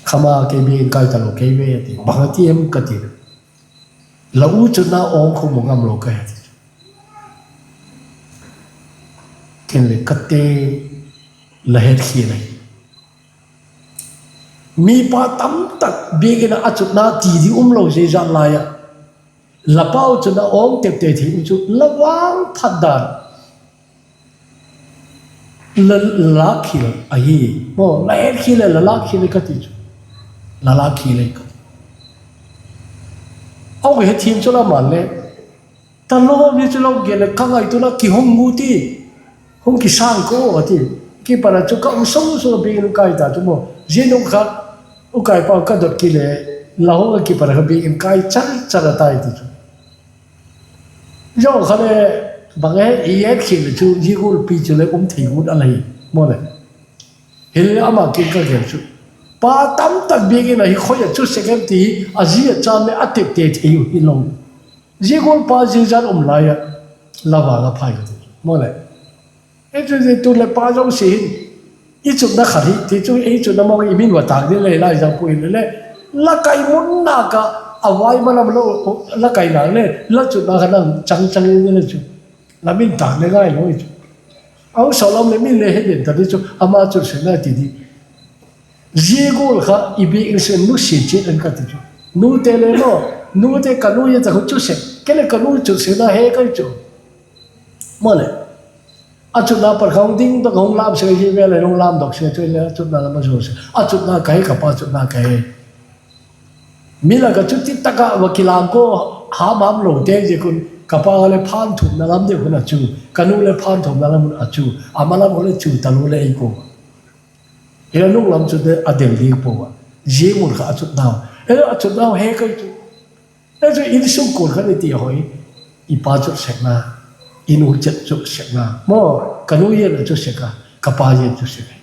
Khama kei biakin kai talo kei ve a ti. Bang a ti em ka ti. La u chutna awng khu mu ngamlo ka he ti. Ken le ka te, la het khial ahi. Mipa tamtak biakin ah a chutna ti ding umlo zia zan lai ah, la pau chutna awng tepte thei u chu la vang phat dan la lâk khial ahi. Maw, la het khial le la lâk khial e ka ti chu. La lâk khial e ka ti. A he thiam chu la man le, ta lawm hi chu lo gen le ka ngaituana kihong ngu ti, hung kisâng ko a ti. Kipat a chu ka um sung sung a biakin kai ta chu maw, zia nung kha U Kaipa ka dot kit le, la hung a kipat a kha biakin kai char char a tai ti chu. Zia kha le, bang e, i et khial le chu zia gualpi chu le um thei ngut a la hi, maw le. Hile ama kiang ka gen chu, pa tamtak biakin a hi khoi a chu sek em ti hi a zi a cham le a tepte thei u hilo. Zia gual pa zia zan um lai ah, la vang a phai ka ti maw le. Ei chu zia tu leh pa zosia hin, i chutna khat hi ti chu ei chutna mawng i min va tâk ding le lai zang pui le le, la kai mun nak ah, a vai ma lam lo, la kai nak le la chutna kha nang chang chang in le chu, la min tâk le ngailo i chu. A hung saw lam le min le he den ta di chu, ama chutsekna ti di. Zia gual kha i biakin sung nusia chiat in ka ti chu. Nute le maw, nute ka nu i ta khu chu sek, kei le ka nu chutsekna he ka hi chu. Maw le, a chutna pat kha hung ding dok hung lam sek hi ve le hung lam dok sek chu le a chutna lam a zuan sek. A chutna ka he, ka pa chutna ka he. Mi lak ah chu ti tak ah va kilang ko, ham ham lo te zia khun, ka pa le phan thumna lam deu khun a chu, ka nu le phan thumna lam khun a chu, a ma lam khun le chu talo le ei ko. Hile nung lam chu a del ding pua a. Zia mun kha a chutnau, a chutnau he ka hi chu. Chu insung kuan kha ni ti a hoi. I pa chu sekna, i nu chet chu sekna maw, ka nu zia chu sek a, ka pa zia chu sek a.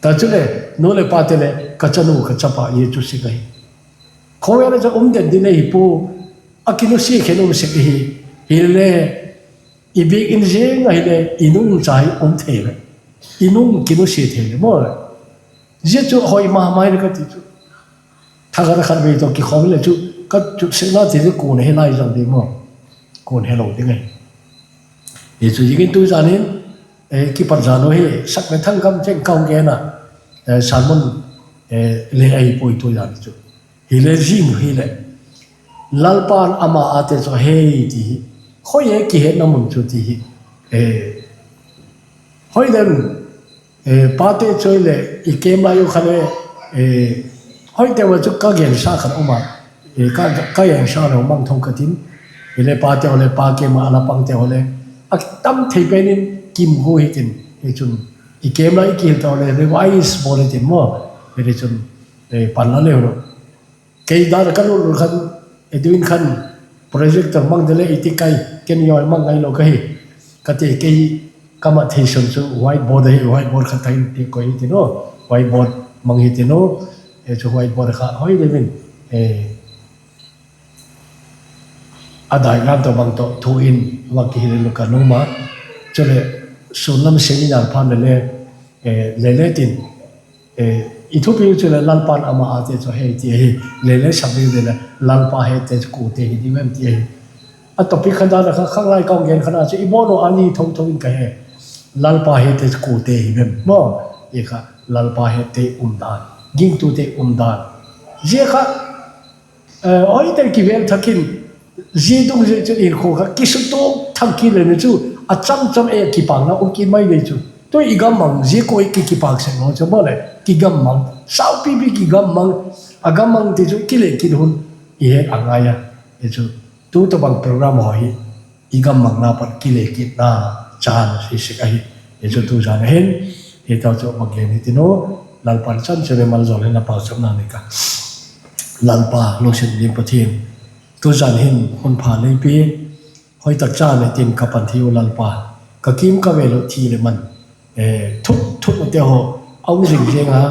Ta chule, nu leh pate leh ka chanu ka chapa zia chu sek ahi. Khawvel a chu um den ding ahi pua, a kinusia khen um sek ahi. Hile, i biak in zing ahile i nungcha hi um thei le, i nung kinusia thei le maw. Zia chu hoi ma mai le ka ti chu. Thakhat a khatvei tawh kikhawm le chu, ka chu sekna ti chu kuan he lai zang ding maw. Kuan helo ding ahi. Hi chu ziakin tu zan in, kipat zan u hi sak le thang gam cheng ka hung gen a, sermon le ahi puai tu zan chu. Hile zing hileh, Lalpa'n ama ate chu a he ti hi, khoi e kihetna mun chu ti hi, hoi den, pate chu leh i kem lai u kha le, hoite ua chu ka gensa khat um a, ka gensa le mang tho ka tin, hile pate haw le pa kem a la pangte haw le, a tam thei pen in kim gu hitin, hi chun i kem lai i kihil tau le revise bawl hitin maw, hile chun pan la leu lo. Kei dan a ka lut lut khan, e tu in khan projector mang de le i ti kai, ken i hoi mang ngailo ka hi. Ka ti kei ka mat thei sun chu whiteboard ahi, whiteboard khat ka in ti koi hitin aw, whiteboard mang hitin aw, chu whiteboard kha hoi deu in, a diagram tawh bang tawh thu in va kihil in ka nung ma. Chuleh, sun lam seminar phan le le, le le tin, i thupi chuleh Lalpa'n ama ate chu he ti ahi, le le sak ding le le, Lalpa hete chu kuate hi ding em ti ahi. A topic khan dan a kha khanglai ka hung gen khan a chu i bawn u a ni tho tho in ka he. Lalpa hete chu kuate hi em maw? I kha Lalpa hete umdan, gingtute umdan. Zia kha hoite kivel thak in, zia dungzui chun inkhua kha kisutuak thak kit le ni chu, a cham cham e kipakna um kit mai dei chu. Tu i gam mang zia kua i ki kipak sek lo chu maw leh, kigam mang, saupipi kigam mang, a gam mang ti chu kile kit hun i het a ngai a. Hi chu, tu tawhbang program haw hi i gam mangna pat kile kitna chan hi sek ahi. Hi chu tu zan a hin, hi tawh chu va gen hitin u, Lalpa'n chan chu le maljawl in a pauchapna ni ka. Lalpa lungsiat lim Pathian, tu zan hin hun pha lei pia, hoi tak cha le tin ka pan thei u Lalpa, ka kim ka vêl u thi leh man thut thut ute haw a um zing ziang a,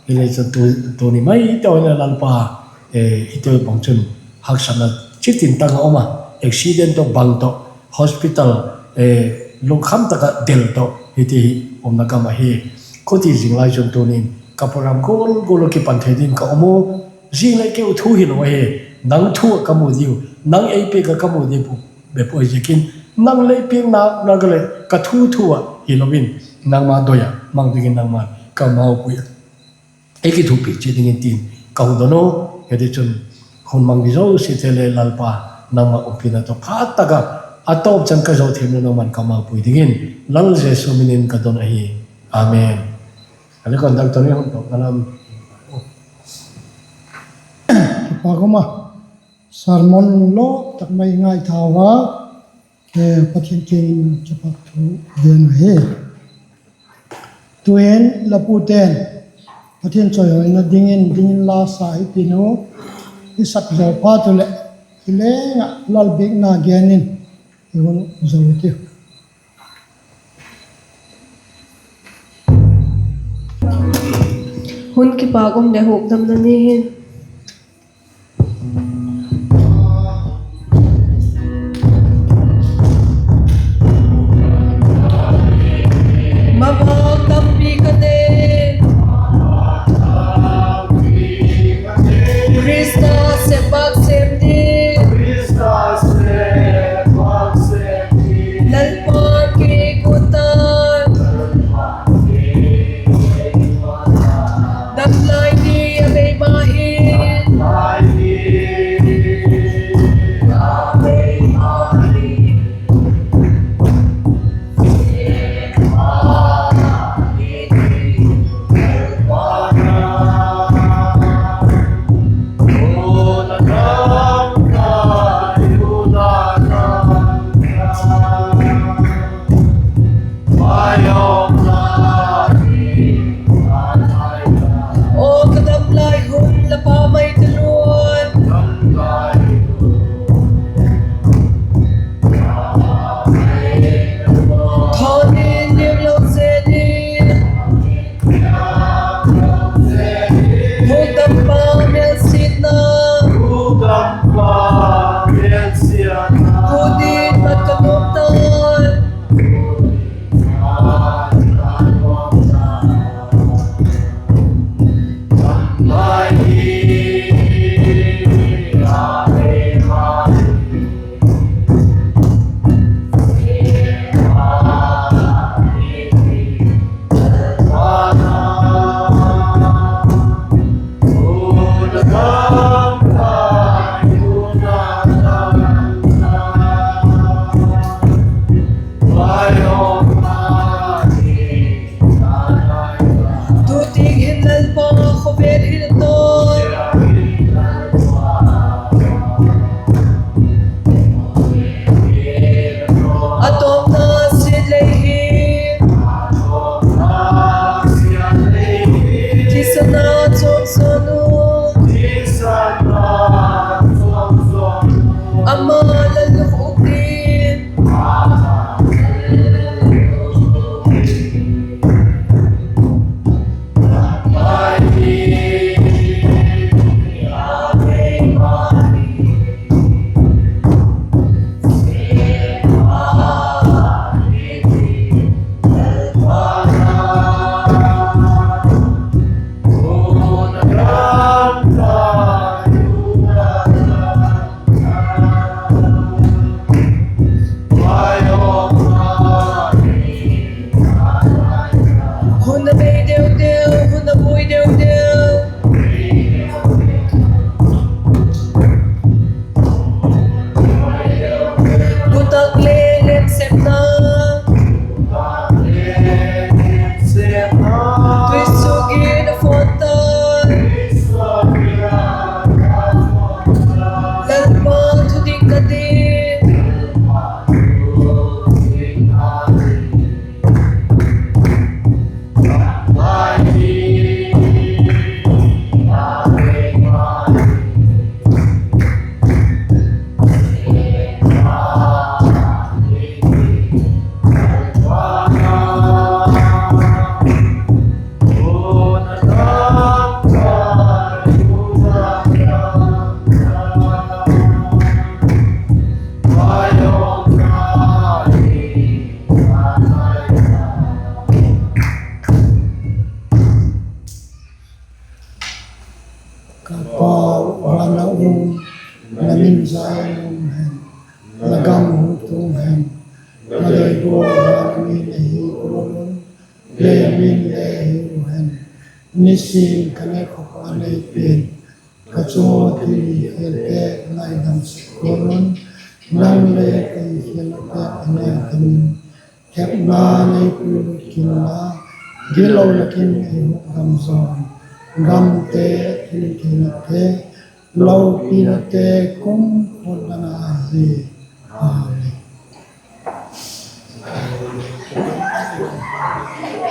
hile chun tuni mai tawh hile Lalpa, hite bang chun haksatna chitin tang a um a, accident tawh bang tawh hospital lungkham tak ah del tawh hiti hi umna gam ahi. Khuti zing lai chun tuni'n ka program gual gual ah kipan thei dingin ka um u, zing leh keu thu hilo ahi, nang thu ah ka mu diu, nang ei piak ah ka mu diu bep ahi ziakin, nang lei piakna na ka leh ka thu thu ah hilo in, nangma doi ah mang dingin nangma'n ka mau pui a, ei kithupi chiat dingin tin ka hun don u. Hiti chun hun mang mi zosiate le Lalpa, nangma umpina tawh phat tak ah a tawp chan ka zo thei nangma'n ka mau pui dingin Lal Jesu min in ka don ahi. Amen. A le conductor ni hun tawh ka lam. Kipak um a, sermon lawp tak mai ngaithau a, Pathian kiang in kipak thu gen ahi. Tu'hin la pute'n Pathian chawihoina dingin dingin la sa hitin u, i sak zo phat u leh, i leng ah Lal biakna gen in i hun zo hitiu. Hun kipak um leh hukdamna ni hin. Mabak tampi ka nei, Khrista sepbak sem ding, Lalpa kei guat a, damlai ni a bei ma hi, Hun a bei deu deu, hun a buai deu deu. Butak le lem sepna, tuisuagiat a phuak tai. Lalpa thu dikna ding. Ka Pa, van a um, la min zai ung hen, la gam hung tung hen, la doi gual van a min ahi gual un, lei a min le ahiu hen. Nisin ka nêk khop a nei pen, ka chung ua thilhikhelte ngaidam sek gual un, nang le ka hikhelna pêk a nêk dingin thepna nei pui lut kin la, gilo lak in ei hukdam zaw in, gamte, thilhikhelnate, lopinate kumtuang la na ahi. Amen.